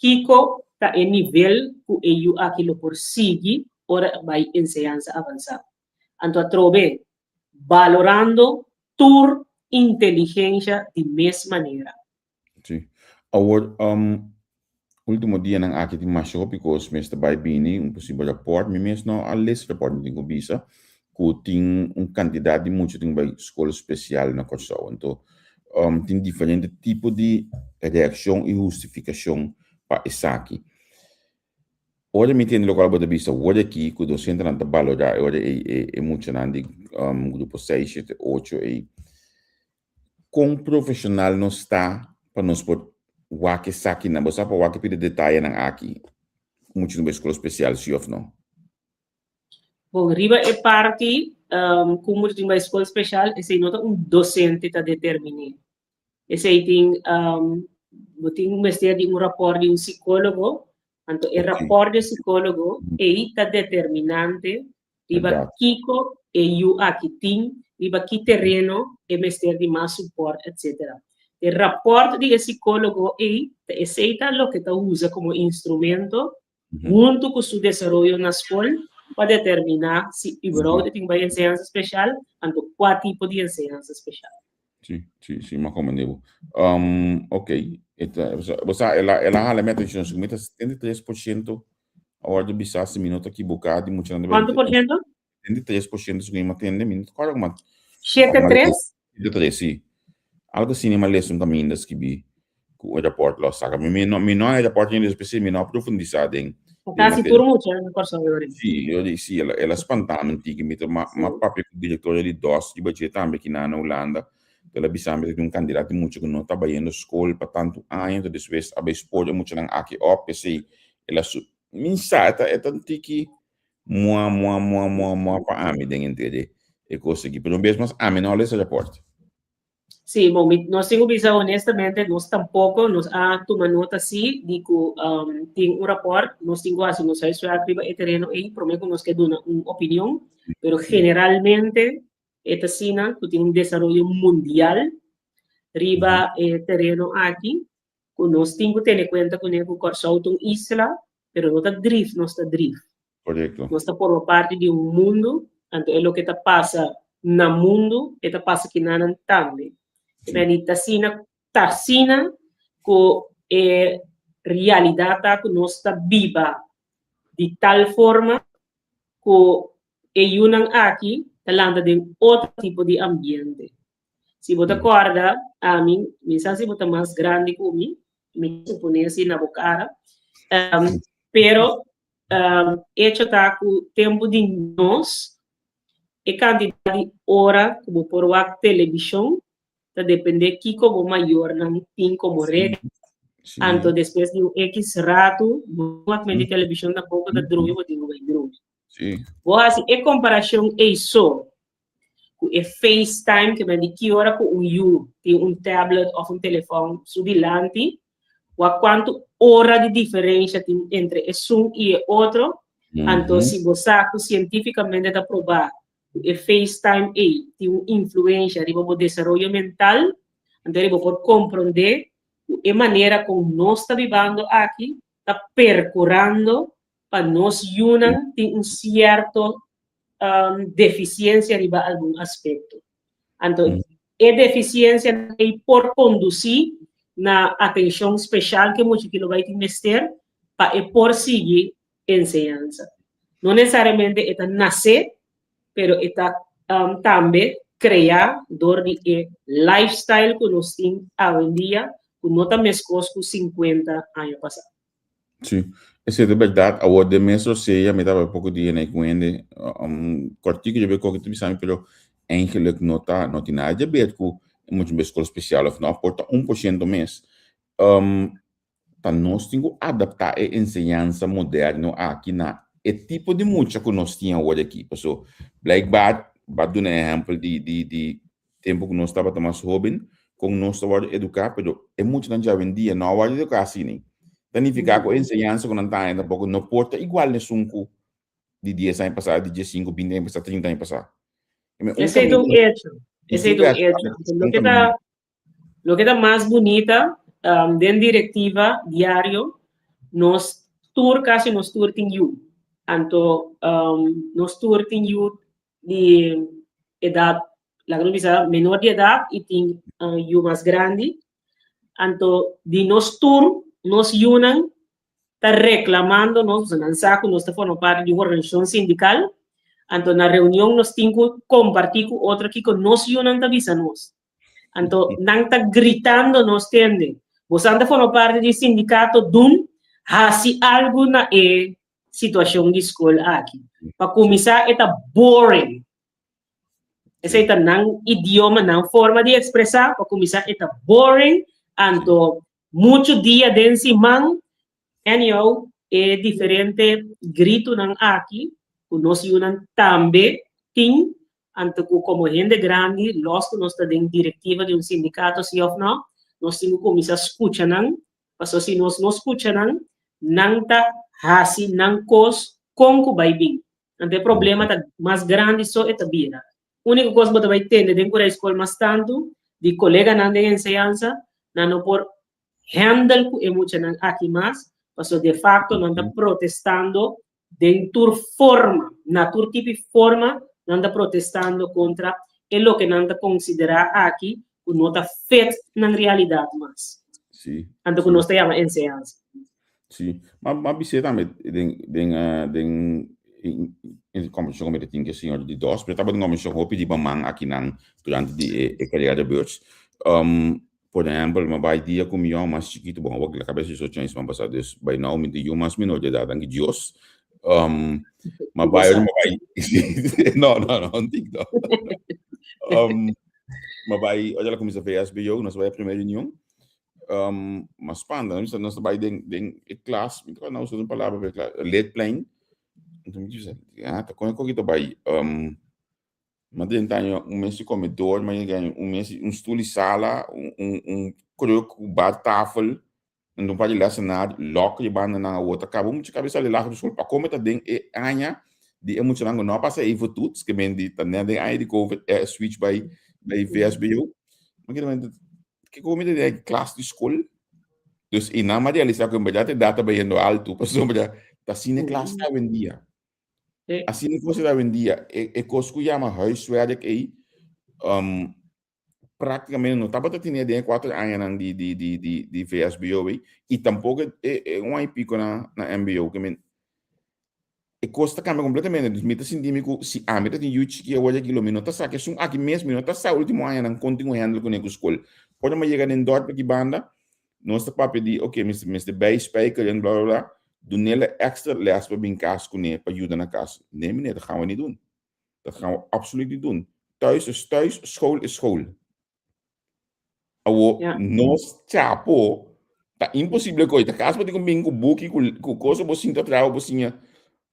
Kiko ta e nivel ku e yu aki lo por sigui ora e bai enseñansa avansá? Anto atrobe, balorando tur inteligensha di mes manera. Sí. Awor, ultimo dianan aki tin masha hopi kos mes ta bai bini, un posibel raport. Mi mes no a lesa raport, mi tin ku bisa ku tin un kantidat di mucha tin bai skol spesial na Kòrsou. Anto, tin diferente tipo di reakshon i hustifikashon pa esaki. Ora mi tende lokual bo ta bisa wor aki ku dosentenan ta balorá e ora ei e muchanan di grupo seis, shete, ocho ei, kon profeshonal nos ta pa nos por wak esakinan? Bo sa pa wak e pida detayenan aki ku mucha no bai skol spesial, si òf no? Bon, riba e parti ku mucha tin bai skol speshal, esei no ta un dosente ta determiné. Esei tin, bo tin mester di un rapòrt di un sikólogo, anto e rapòrt di e sikólogo ei ta determinante riba kiko e yu aki tin, riba ki tereno e mester di mas supòrt, etsetera. E rapòrt di e sikólogo ei, ta esei ta loke ta usa komo instrumento huntu ku su desaroyo na skol pa determiná si überhaupt e tin bai enseñansa speshal, anto kua tipo di enseñansa speshal. Sí, sí, sí, m'a comprende bo. Ok, eta, bo sa, el a, el a hala mi atencion, si mi ta 73% a worde bisa, si mi no ta equivoca, di muchanan di Cuanto por ciento? 73% si mi atende, mi no ta acorda como Siete tres? 73, sí. Algo así, mi a lesa un caminda skibi ku e raport lo saka. Mi, mi no, mi no a e raport ainda, pues mi no a profundisá den den Kasi materia. tur mucha na Kòrsou e ora. Sí, yo di, sí, el a, el a spantá mi un tiki. Mi ta ma, m'a papia ku direktoria di DOS riba dje tambe kinan na Hulanda. El a bisa mi ta tin un kandidat di mucha ku no ta bayendo skol pa tantu aña, enton despues a bai sport e muchanan aki òp, p'esei el a su. Mi sa, e ta, e ta un tiki mua, mua, mua, mua, mua pa ami den henter e kos aki. Pero un bes mas ami no a lesa raport. Sí, bon, mi, nos tin ku bisa honestamente, nos tampoko, nos a tuma nota sí di ku um, tin un rapòrt, nos tin ku hasi nos huiswerk riba e tereno ei promé ku nos ke duna un opinion, pero generalmente e ta asina ku tin un desaroyo mundial riba e tereno aki, ku nos tin ku tene kuenta kuné ku Kòrsou ta un isla, pero no ta drif nos ta drif. Correcto. Nos ta forma parti di un mundu, anto e loke ta pasa na mundu, e ta pasa kinanan tambe. Sí. Men ta asina, ta asina ku e realidat ta ku nos ta biba di tal forma ku e yunan aki ta lanta den otro tipo di ambiente. Si bo ta kòrda, ami, mi sa si bo ta mas grandi ku mi, mi ta suponé si na bo kara, um, pero um, hecho ta ku tempu di nos, e kantidat di ora ku bo por wak televishon ta dependé kiko bo mayornan tin komo regla. Sí. Anto despues di un X ratu, bo wak men di televishon tampoko ta drumi, bo tin ku bai drumi. Sí. Bo hasi e komparashon ei so ku e FaceTime ke men di ki ora ku un yu tin un tablet òf un telefòn su dilanti, wak kuantu ora di diferensha tin entre esun i e otro, anto si bo sa ku sientífikamente ta probá ku e FaceTime ei tin un influensha riba bo desaroyo mental, anto bo por komprondé ku e manera kon nos ta bibando aki ta perkurando pa nos yunan tin un sierto defisiensia riba algun aspekto. Anto e defisiensia ei por kondusí na atenshon speshal ku e mucha ki lo bai tin mester pa e por sigui enseñansa. No nesesariamente e ta nasé, pero e ta tambe kreá dor di e lifestyle ku nos tin awendia ku no ta meskos ku sinkuenta aña pasá. Sí, esei ta bèrdat. Awor den mes rosea mi tabata poko dia na e ku hende um kòrtiku dje koke ta bisa mi pero eigenlijk no ta no tin nada di haber ku e mucha bes skol spesial òf no por ta un por siento mes. Um ta nos tin ku adaptá e enseñansa moderno aki na e tipo di mucha ku nos tin awor aki. Paso blijkbaar bo a duna ehèmpel di di di tempu ku nos tabata mas hóben, kon nos ta wòrdu eduká, pero e muchanan djawendia no a wòrdu eduká asina. Ta nifiká ku e enseñansa ku nan ta haña tampoko no por ta igual na esun ku di dies aña pasá, di diesinku, binti aña pasá, trinta aña pasá. Esei ta un echo. Esei ta un echo. Loke ta, loke ta mas bunita, den direktiva diario, nos tur, kasi nos tur tin yu. Anto nos tur tin yu di edat, laga nos bisa menor di edat i tin yu mas grandi. Anto di nos tur, nos yunan ta reklamando nos, pasobra nan sa ku nos ta forma parti di un organisashon sindikal, anto na reunion nos tin ku kompartí ku otro kiko nos yunan ta bisa nos. Anto nan ta gritando nos tende, bosan ta forma parti di sindikato dun hasi algu na e situashon di skol aki. Pa kuminsá e ta boring. Esei ta nan idioma, nan forma di ekspresá. Pa kuminsá e ta boring, anto muchu dia den siman, anyhow, e diferente gritunan aki ku nos yunan tambe tin, anto ku komo hende grandi, lòs ku nos ta den direktiva di un sindikato si òf nò, nos tin ku kuminsá skucha nan. Pasobra si nos no skucha nan, nan ta hasi nan kos kon ku bai bin. Anto e problema ta mas grandi so e ta bira. Úniko kos bo ta bai tende den kura skol mas tantu di koleganan den enseñansa, nan no por handle ku e muchanan aki mas, pasobra de fakto nan ta protestando den tur forma, na tur tipo di forma nan ta protestando kontra e loke nan ta konsiderá aki. ku no ta fit nan realidat mas. Sí. Anto ku nos ta yama enseñansa. Sí. Ma ma bisé tambe den den eh, den in conversacion ku mi ta tin ku e señor di dos, pero tabata un conversacion hopi riba man akinan durante di e e carera de beurs. Um, por ehempel, mi a bai dia ku mi yòn mas chikitu, bon awor la kabes diesocho aña siman pasá, dus by now mi tin yu mas menor di edat, danki Dios. Um, ma bai, ma bai, no, no, no, no, no. Um, ma bai, ora la kuminsá VSBO, nos bai a primer reunion, um, ma spanta, nos nos bai den den e klas, mi ta no usa un palabra pa e klas, leerplein. Enton mi bisa, ah, ta kon e koki ta bai? Um, ma drenta aña un mes di comedor, ma yega un mes un stoel di sala, un un un kruk ku bar tafel, un par di lessenaar, lòk di banda nan awor ta kaba un mucha kabes sali lagere skol pa kome ta den e aña di e muchanan ku no a pasa even toets, ke men di ta net den aña di covid e a switch bai bai VSBO. Ma keda men kiko mi ta den klas di skol? Dus i nan a realisa ku en bèrdat e data bayendo altu pasobra ta asina e klas ta awendia. Asina e kos ta awendia. E kos ku yama huiswerk ei prácticamente no tabata tene den e cuatro añanan di di di di di VSBO ei y tampoco e e un aña y pico na na MBO ke men e cos ta cambia completamente dus mi ta sinti mi cu si ami ta tin yu chiki awor aki lo mi no ta sa ke esun aki mes mi no ta sa ultimo añanan con tin un handle cune cu school ora mi a yega den dorp aki banda nos ta papia di ok mester mester bij spijkeren bla bla bla dunele extra les pa bin cas cune pa yuda na cas nee meneer dat gaan we niet doen. Dat gaan we absoluut niet doen. Thuis is thuis, school is school. Awo, Ja. nos chapo, ta imposible koy. Ta kas bo tin ku bin ku buki, ku, ku cosa bo sinta traha, bo siña.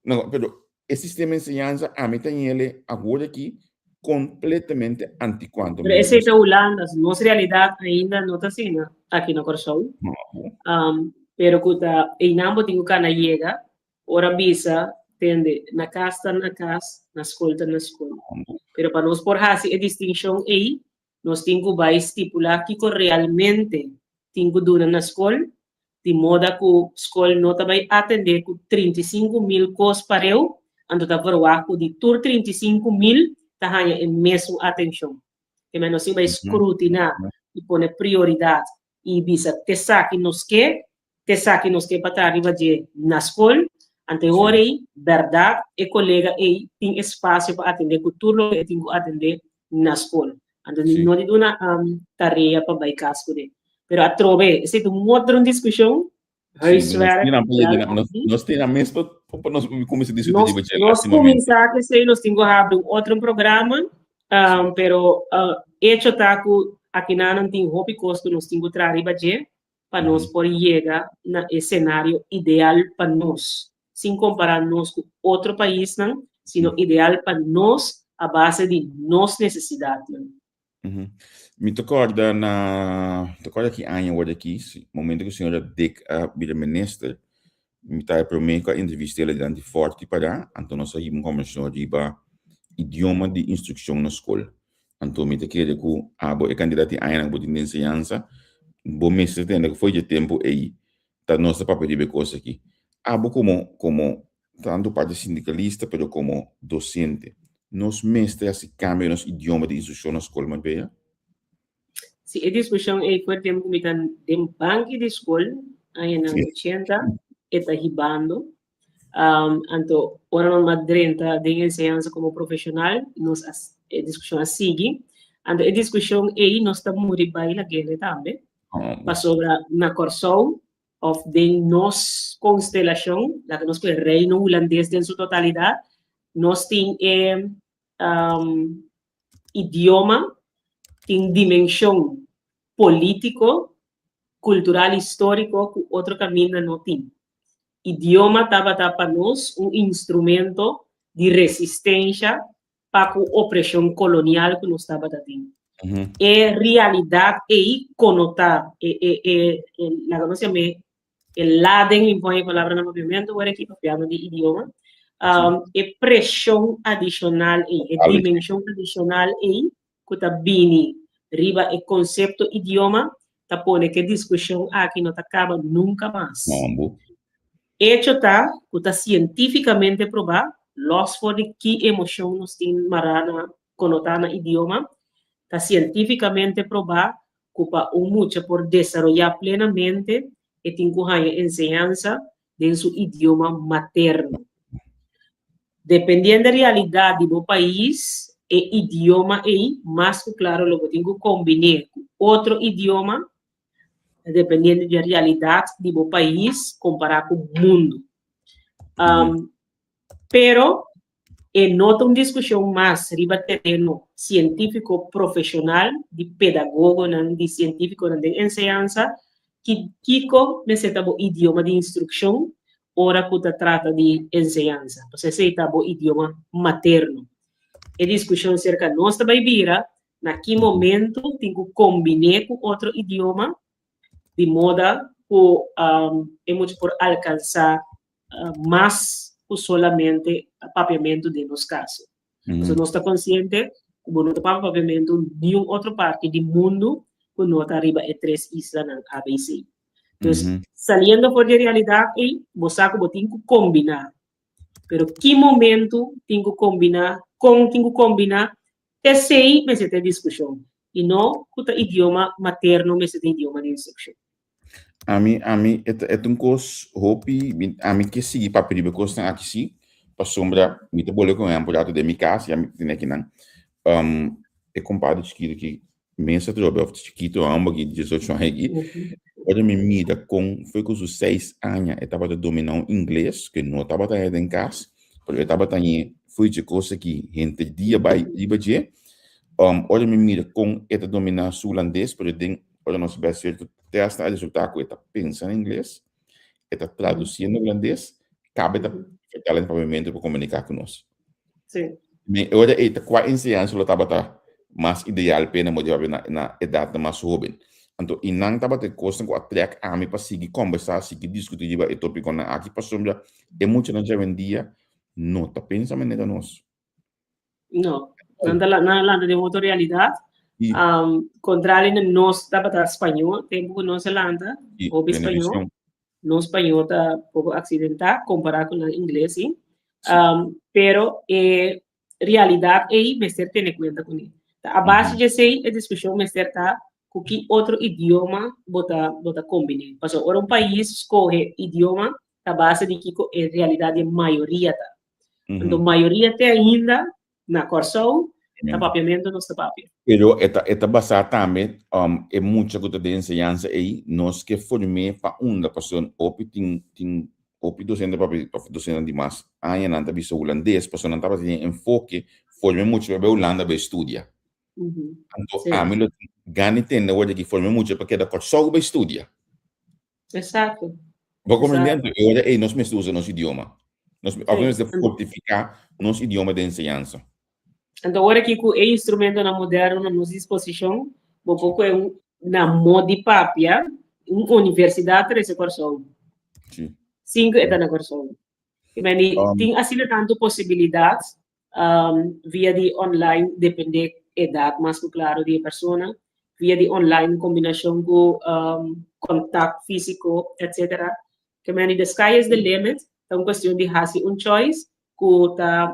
No, pero e sistema de enseñanza a mi ta ñele awor aki completamente anticuado. Pero esei ta Hulanda, nos realidad ainda no ta asina aki na Kòrsou. No. Pero ku ta einan bo tin ku kana yega Ora bisa, tende, na kas ta na kas, na skol ta na skol. Pero pa nos por hasi e distinshon ei, nos tin ku bai stipulá kiko realmente tin ku duna na skol, di moda ku skol no ta bai atendé ku 35.000 kos pareu, anto ta verwagt ku di tur 35.000 ta haña e mesun atenshon. Te nos tin bai skrutiná i pone prioridat i bisa t'esaki nos ke, T'esaki nos ke pa ta riba dje na skol, anto e ora ei, bèrdat, e kolega ei tin espasio pa atendé ku tur loke e tin ku atendé na skol. Anto Sí. no di duna tarea pa bai kas kuné. Pero atrobe, esei ta un otro un diskushon, Sí, nos huiswerk, tin nan pa wèl yega, nos, aki. nos tin nan mes pa, pa nos kuminsá diskutí Nos, riba dje, nos lástimamente. kuminsá ku esei, nos tin ku habri un otro programa, pero echo ta ku akinan nan tin hopi kos ku nos tin ku traha riba dje, pa nos por yega na e senario ideal pa nos, sin kompará nos ku otro paisnan, sino ideal pa nos a base di nos nesesidatnan. Mi ta kòrda na, ta kòrda ki aña wòrdu aki, momento ku señora Dick a bira minister, mi ta e promé ku a entrevist'é dilanti Fòrti pará, anto nos a hiba un kòmbersashon riba idioma di instrukshon na skol. Anto mi ta kere ku abo e kantidat di añanan ku bo tin den enseñansa, bo mester tende ku for dje tempu ei ta nos ta papia riba e kos aki. Abo komo komo tantu parti sindikalista pero komo dosente, nos mester hasi kambio den nos idioma di instrukshon na skol, Marbella? Si, e diskushon ei for tempu ku mi ta den banki di skol, añanan 80, e ta hibando. Anto, ora nos a drenta den enseñansa komo profeshonal, nos a, e diskushon a sigui. Anto e diskushon ei nos ta muri bai lag'é tambe, pasobra na Kòrsou òf den nos konstelashon, laga nos ku e Reino Hulandes den su totalidat, nos tin e idioma tin dimenshon polítiko, kultural, históriko ku otro kaminda no tin. Idioma tabata pa nos un instrumento di resistensha pa ku opreshon kolonial ku nos tabata tin. E realidat ei konotá e e e laga nos yam'é e laden, mi pon e palabra na papiamentu awor aki, papiando di idioma, e preshon adishonal ei, e dimenshon adishonal ei ku ta bini riba e konsepto idioma ta pone ku e diskushon aki no ta kaba nunka mas. Echo ta ku ta sientífikamente probá, lòs for di ki emoshon nos tin mará na konotá na idioma, Ta sientífikamente probá ku pa un mucha por desaroyá plenamente e tin ku haña enseñansa den su idioma materno. Dependiendo e realidat di bo pais, e idioma ei mas ku klaro lo bo tin ku kombiné ku otro idioma, dependiendo di e realidat di bo pais kompará ku mundu. Pero e no ta un diskushon mas riba tereno sientífiko profeshonal di pedagogonan, di sientífikonan den enseñansa, ki kiko mester ta bo idioma di instrukshon ora ku ta trata di enseñansa, pasobra esei ta bo idioma materno. E diskushon serka nos ta bai bira na ki momento tin ku kombiné ku otro idioma di moda ku e mucha por alkansá mas ku solamente papiamentu den nos kaso. Pasobra nos ta konsiente ku bo no ta papia papiamentu niun otro parti di mundu ku no ta riba e tres islanan ABC. Dus, saliendo for di e realidat ei, bo sa ku bo tin ku kombiná. Pero ki momentu tin ku kombiná, kon tin ku kombiná, esei mester ta e diskushon. I no ku ta idioma materno mester ta idioma di instrukshon. Ami, ami, e ta, e ta un kos hopi, mi, ami ke sigui papia riba e kosnan aki sí, pasobra mi ta bole ku ehèmpel rato den mi kas, ya mi tene akinan, e kompadre chikitu ki mes a trobe òf chikitu hòmber ki diesocho aña aki, ora mi mira kon fo'i ku su seis aña e tabata dominá un ingles ku e no tabata haña den kas, pero e tabata hañ'é fo'i dje kos aki henter dia bai riba dje, ora mi mira kon e ta dominá su hulandes, pero den ora nos bai sierto tèst a resultá ku e ta pensa na ingles, e ta tradusí na hulandes, kaba e ta vertala na papiamentu pa komuniká ku nos. Sí. Mi ora ei ta kua enseñansa lo tabata mas ideal p'e na modo di papia na na edatnan mas hóben. Anto i nan tabata e kosnan ku a trèk ami pa sigui kòmbersá, sigui diskutí riba e tópikonan aki pasobra e muchanan djawendia no ta pensa manera nos. No, nan ta nan a lanta den otro realidat. I Kontrali na nos tabata spañó, tempu ku nos a lanta, i hopi spañó. Venevisión. Nos spañó ta poko aksidentá kompará ku nan ingles, sí. Sí. Pero e realidat ei mester tene kuenta kuné. Ta a base di esei e diskushon mester ta ku ki otro idioma bo ta bo ta kombiné. Pasobra ora un pais skohe idioma ta a base di kiko e realidat di e mayoria ta. Anto mayoria te ainda na Kòrsou ta papiamentu nos ta papia. Pero e ta e ta basá tambe e mucha ku ta den enseñansa ei nos ke form'é pa unda pasobra hopi tin tin hopi dosente papia òf dosentenan di mas añanan ta bisa hulandes pasobra nan tabata tin e enfoke forma e mucha pa bai Hulanda bai studia. Anto ami lo tin gana di tende awor di aki forma e mucha pa keda Kòrsou bai studia. Exacto. Bo comprende? Anto e ora ei nos mester usa nos idioma. Nos, of nos mester fortifica nos idioma de enseñansa. Anto ora ki ku e instrumentonan moderno na nos disposishon, bo por kohe un na mod di papia, un universidat trese Kòrsou. Sí. Sin ku e ta na Kòrsou. I meni, tin asina tantu posibilidat via di online, depende edat mas ku klaro di e persona, via di online kombinashon ku kontakt físiko etcetera. Ke meni the sky is the limit, ta un kuestion di hasi un choice ku ta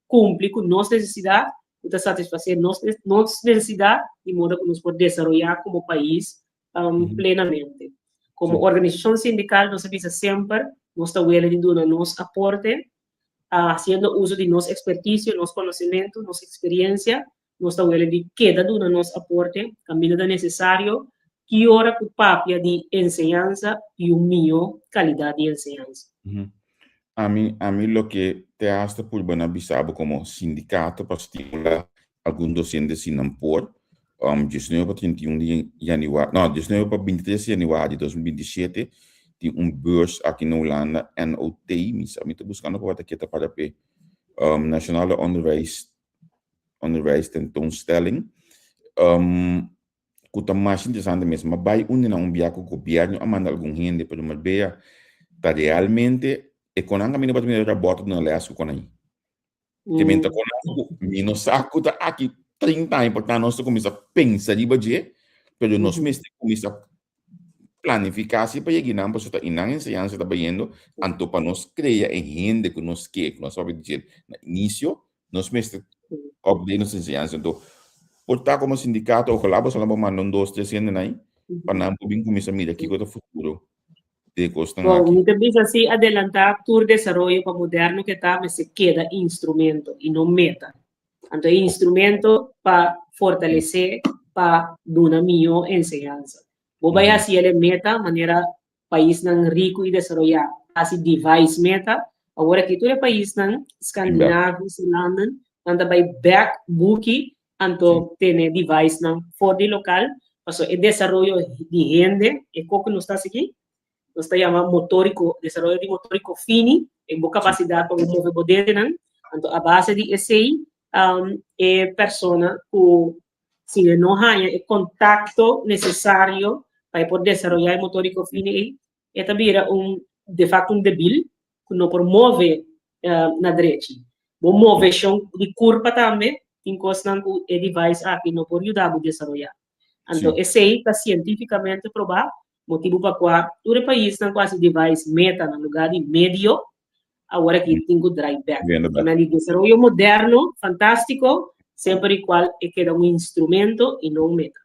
kumpli ku nos nesesidat, ku ta satisfasé nos nos nesesidat di moda ku nos por desaroyá komo pais plenamente. Komo organisashon sindikal nos a bisa semper nos ta wele di duna nos aporte Hasiendo uso di nos ekspertisio, nos konosementu, nos eksperiencia, nos ta wele di keda duna nos aporte kaminda ta nesesario ki ora ku papia di enseñansa i un mihó kalidat di enseñansa. Ami, ami loke te hasta purba na bisa bo komo sindikato pa stimula algun dosente si nan por, 19 pa 31 di januari, no, 19 pa 23 di januari di 2027 tin un beurs aki na Hulanda, NOT, mi sa, mi ta buscando pa wak ke ta para p'e, Nationale Onderwijs, Onderwijs Tentoonstelling, ku ta mas interesante mes. Ma bai unda nan un bia ku gobièrnu a manda algun hende, pero Marbella ta realmente e konan kaminda bo ta mira rabòt duna lès ku konan. Te men ta konan ku mi no sa ku ta aki 30 aña por ta nos ta kuminsá pensa riba dje, pero nos mester kuminsá planifiká si pa yega einan pasobra ta einan enseñansa ta bayendo, anto pa nos krea e hende ku nos ke, ku nos papia di dje na inisio, nos mester update nos enseñansa. Anto. Por ta komo sindikato, ojalá boso lo por manda un dos, tres hende nai, pa nan por bin kuminsá mira kiko ta futuro di e kosnan Bon, aki. mi ta bisa si adelantá tur desaroyo pa moderno ke ta mester keda instrumento i no meta. Anto e instrumento pa fortalesé, pa duna mihó enseñansa. Bo bai hasi el e meta manera paisnan riku i desaroyá hasi device meta, awor aki tur e paisnan Skandinavische landen nan ta bai bek buki anto tene devicenan for di lokal pasobra e desaroyo di hende e koko nos ta hasi aki nos ta yama motoriko desaroyo di motoriko fini e bo kapasidat pa bo move bo dedenan anto a base di esei e persona ku Si e no haña e kontakto nesesario pa e por desaroyá e motóriko fini ei, e ta bira un de fakto un debil ku no por move na drechi. Bo moveshon di kurpa tambe tin kosnan ku e device aki no por yuda bo desaroyá. Anto esei ta sientífikamente probá, motibu pa kua tur e paisnan ku hasi device meta na lugá di medio Awor aki tin ku drai bek. Na di desaroyo moderno, fantástiko, semper i kual e keda un instrumento i no un meta.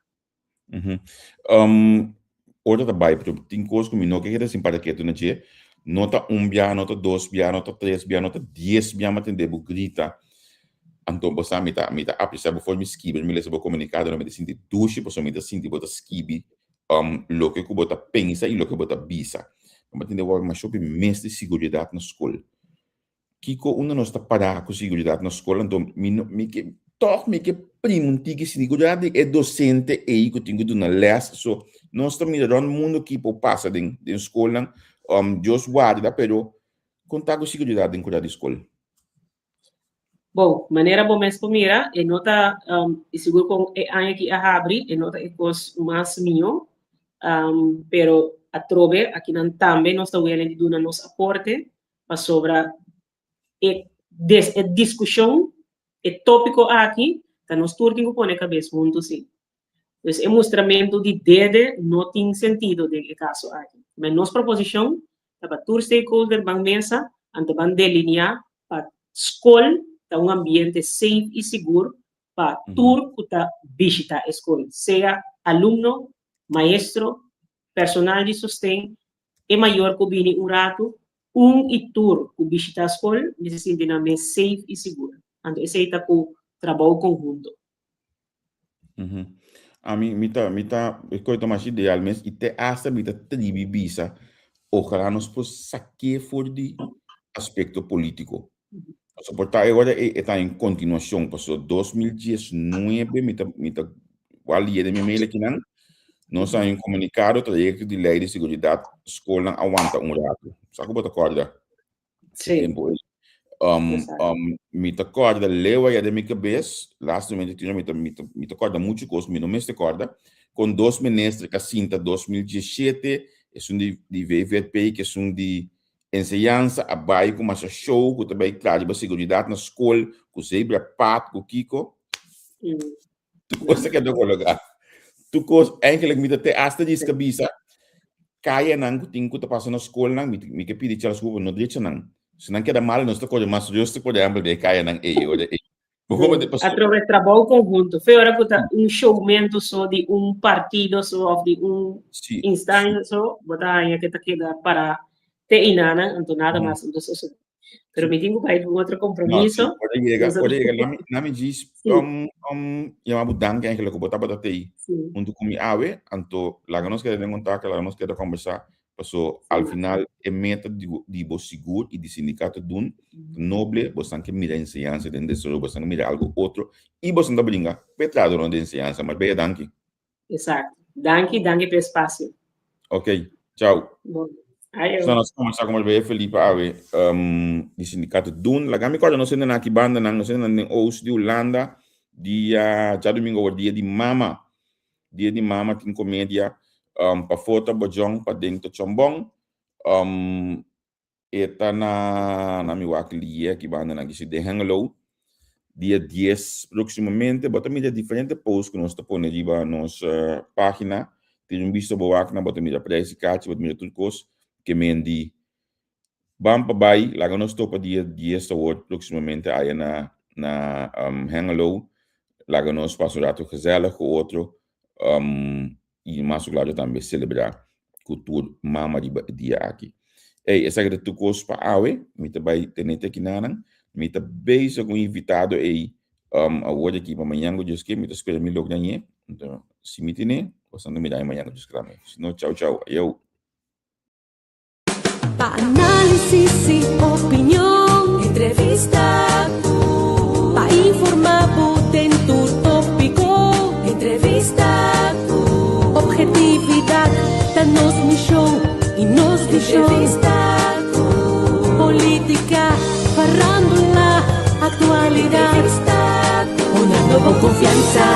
Ora ta bai, pero tin kos ku mi no ke keda sin para ketu na dje. No ta un bia, no ta dos bia, no ta tres bia, no ta dies bia mi a tende bo grita. Anto bo sa mi ta mi ta apresiá bo forma di skibi, mi lesa bo komunikado, mi ta sinti dushi pasobra mi ta sinti bo ta skibi loke ku bo ta pensa i loke bo ta bisa. Bo tin di wòrdu masha hopi mes di siguridat na skol. Kiko unda nos ta pará ku siguridat na skol? Anto mi no mi ke tòg mi ke primi un tiki siguridat di e dosente ei ku tin ku duna lès. So nos ta mira rònt mundu ki por pasa den den skolnan. Dios warda pero kon ta ku siguridat den kura di skol? Bon, manera bo mes por mira, e no ta, i sigur kon e aña aki a habri, e no ta e kos mas mihó, pero atrobe akinan tambe nos ta welen di duna nos aporte pasobra e des e diskushon, e tópiko aki, ta nos tur tin ku pone kabes huntu si. Pues e mustramentu di dede no tin sentido den e kaso aki. Men nos proposishon ta pa tur stakeholder ban mesa anto ban delineá pa skol ta un ambiente safe i sigur pa tur ku ta bishitá e skol, sea alumno, maestro, personal di sosten, e mayor ku bini un ratu, un i tur ku bishitá skol mester sinti nan mes safe i sigur. Anto esei ta ku trabou konhunto. Ami, mi ta, mi ta, e koe ta mas ideal mes i te hasta mi ta tribi bisa, ojalá nos por saké for di aspekto polítiko. Pasobra por ta e ora ei e ta en kontinuashon, pasobra 2019 mi ta, mi ta wak lié den mi mail akinan, nos a haña un komunikado trayekto di lei di seguridat skolnan a wanta un ratu. Sa ku bo ta kòrda? Sí. Tempo ei. Um, um, mi ta kòrda leu aya den mi kabes, lastimamente tino mi ta, mi ta, mi ta kòrda muchu kos, mi no mester kòrda, kon dos minister ka sinta 2017, esun di, di VVP ku esun di enseñansa a bai ku masha show ku ta bai kla riba seguridat na skol, ku zebra pad, ku kiko. Tur kos ta keda kologá. Tur kos, eigenlijk mi ta te hasta diska bisa, kayanan ku tin ku ta pasa na skolnan, mi, mi ke pidi Charles Hoover no drecha nan. Si nan keda mal, nos ta kore mas rustig, por ehempel, den e kayanan ei, ora ei. Bo komo te pasó? Atrobe trabou konhunto. Fe ora ku ta un showmento so di un partido so of di un instancia so, bo ta haña ke ta keda para te einanan, anto nada mas no ta sosodé. Pero mi tin ku bai un otro compromiso. No, sí, ora llega, ora llega, nami, nami djis, sí. Yama bo danki eigenlijk ku bo tabata tei sí. Huntu ku mi awe, anto laga nos keda den kontakto, laga nos keda kombersá, paso al final e meta di, di bo sigur i di sindikato dun noble, bosan ke mira enseñansa den desaroyo, bosan ke mira algo otro i bosan ta bringa p'e tradonan di enseñansa. Marbella, danki. Exacto. Danki, danki p'e espacio. Ok, chao. Bon. Ayo. So nos conversa con Marbella Felipe awe um, di sindicato Doen. Laga mi corda nos hende aki banda nan, nos hende nan den Oost di Hulanda. Dia djadomingo awor dia di mama. Dia di mama tin comedia um, pafó ta Bojong, paden ta Chombong. Um, E ta na na mi wak lie aki banda nan kisi den Hengelo dia dies proximamente. Bo ta mira diferente post ku nos ta pone riba nos pagina. Tira un bista bo wak nan, bo ta mira prijs di kachi, bo ta mira tur kos ke men di ban pa bai. Laga nos topa dia dies awor proximamente aya na na Hengelo. Laga nos pasa un rato gezellig ku otro i mas ku klaro tambe selebrá ku tur mama riba e dia aki. Ey, esaki ta tur kos pa awe. Mi ta bai tene te kinanan. Mi ta bezig ku un invitado ey awor aki pa mañan ku Dios ke. Mi ta spera mi logra ñe. Anto, si mi tene, bastante mi daña mañan ku Dios kla mi. Si no, chau chau. Ayou. Pa análisis y opinion, entrevista cu. Pa informa bo den tur tópico, entrevista cu. Objetividad ta nos mision y nos vision. Entrevista cu. Política, farándula, actualidad. Entrevista cu. Una nobo confianza.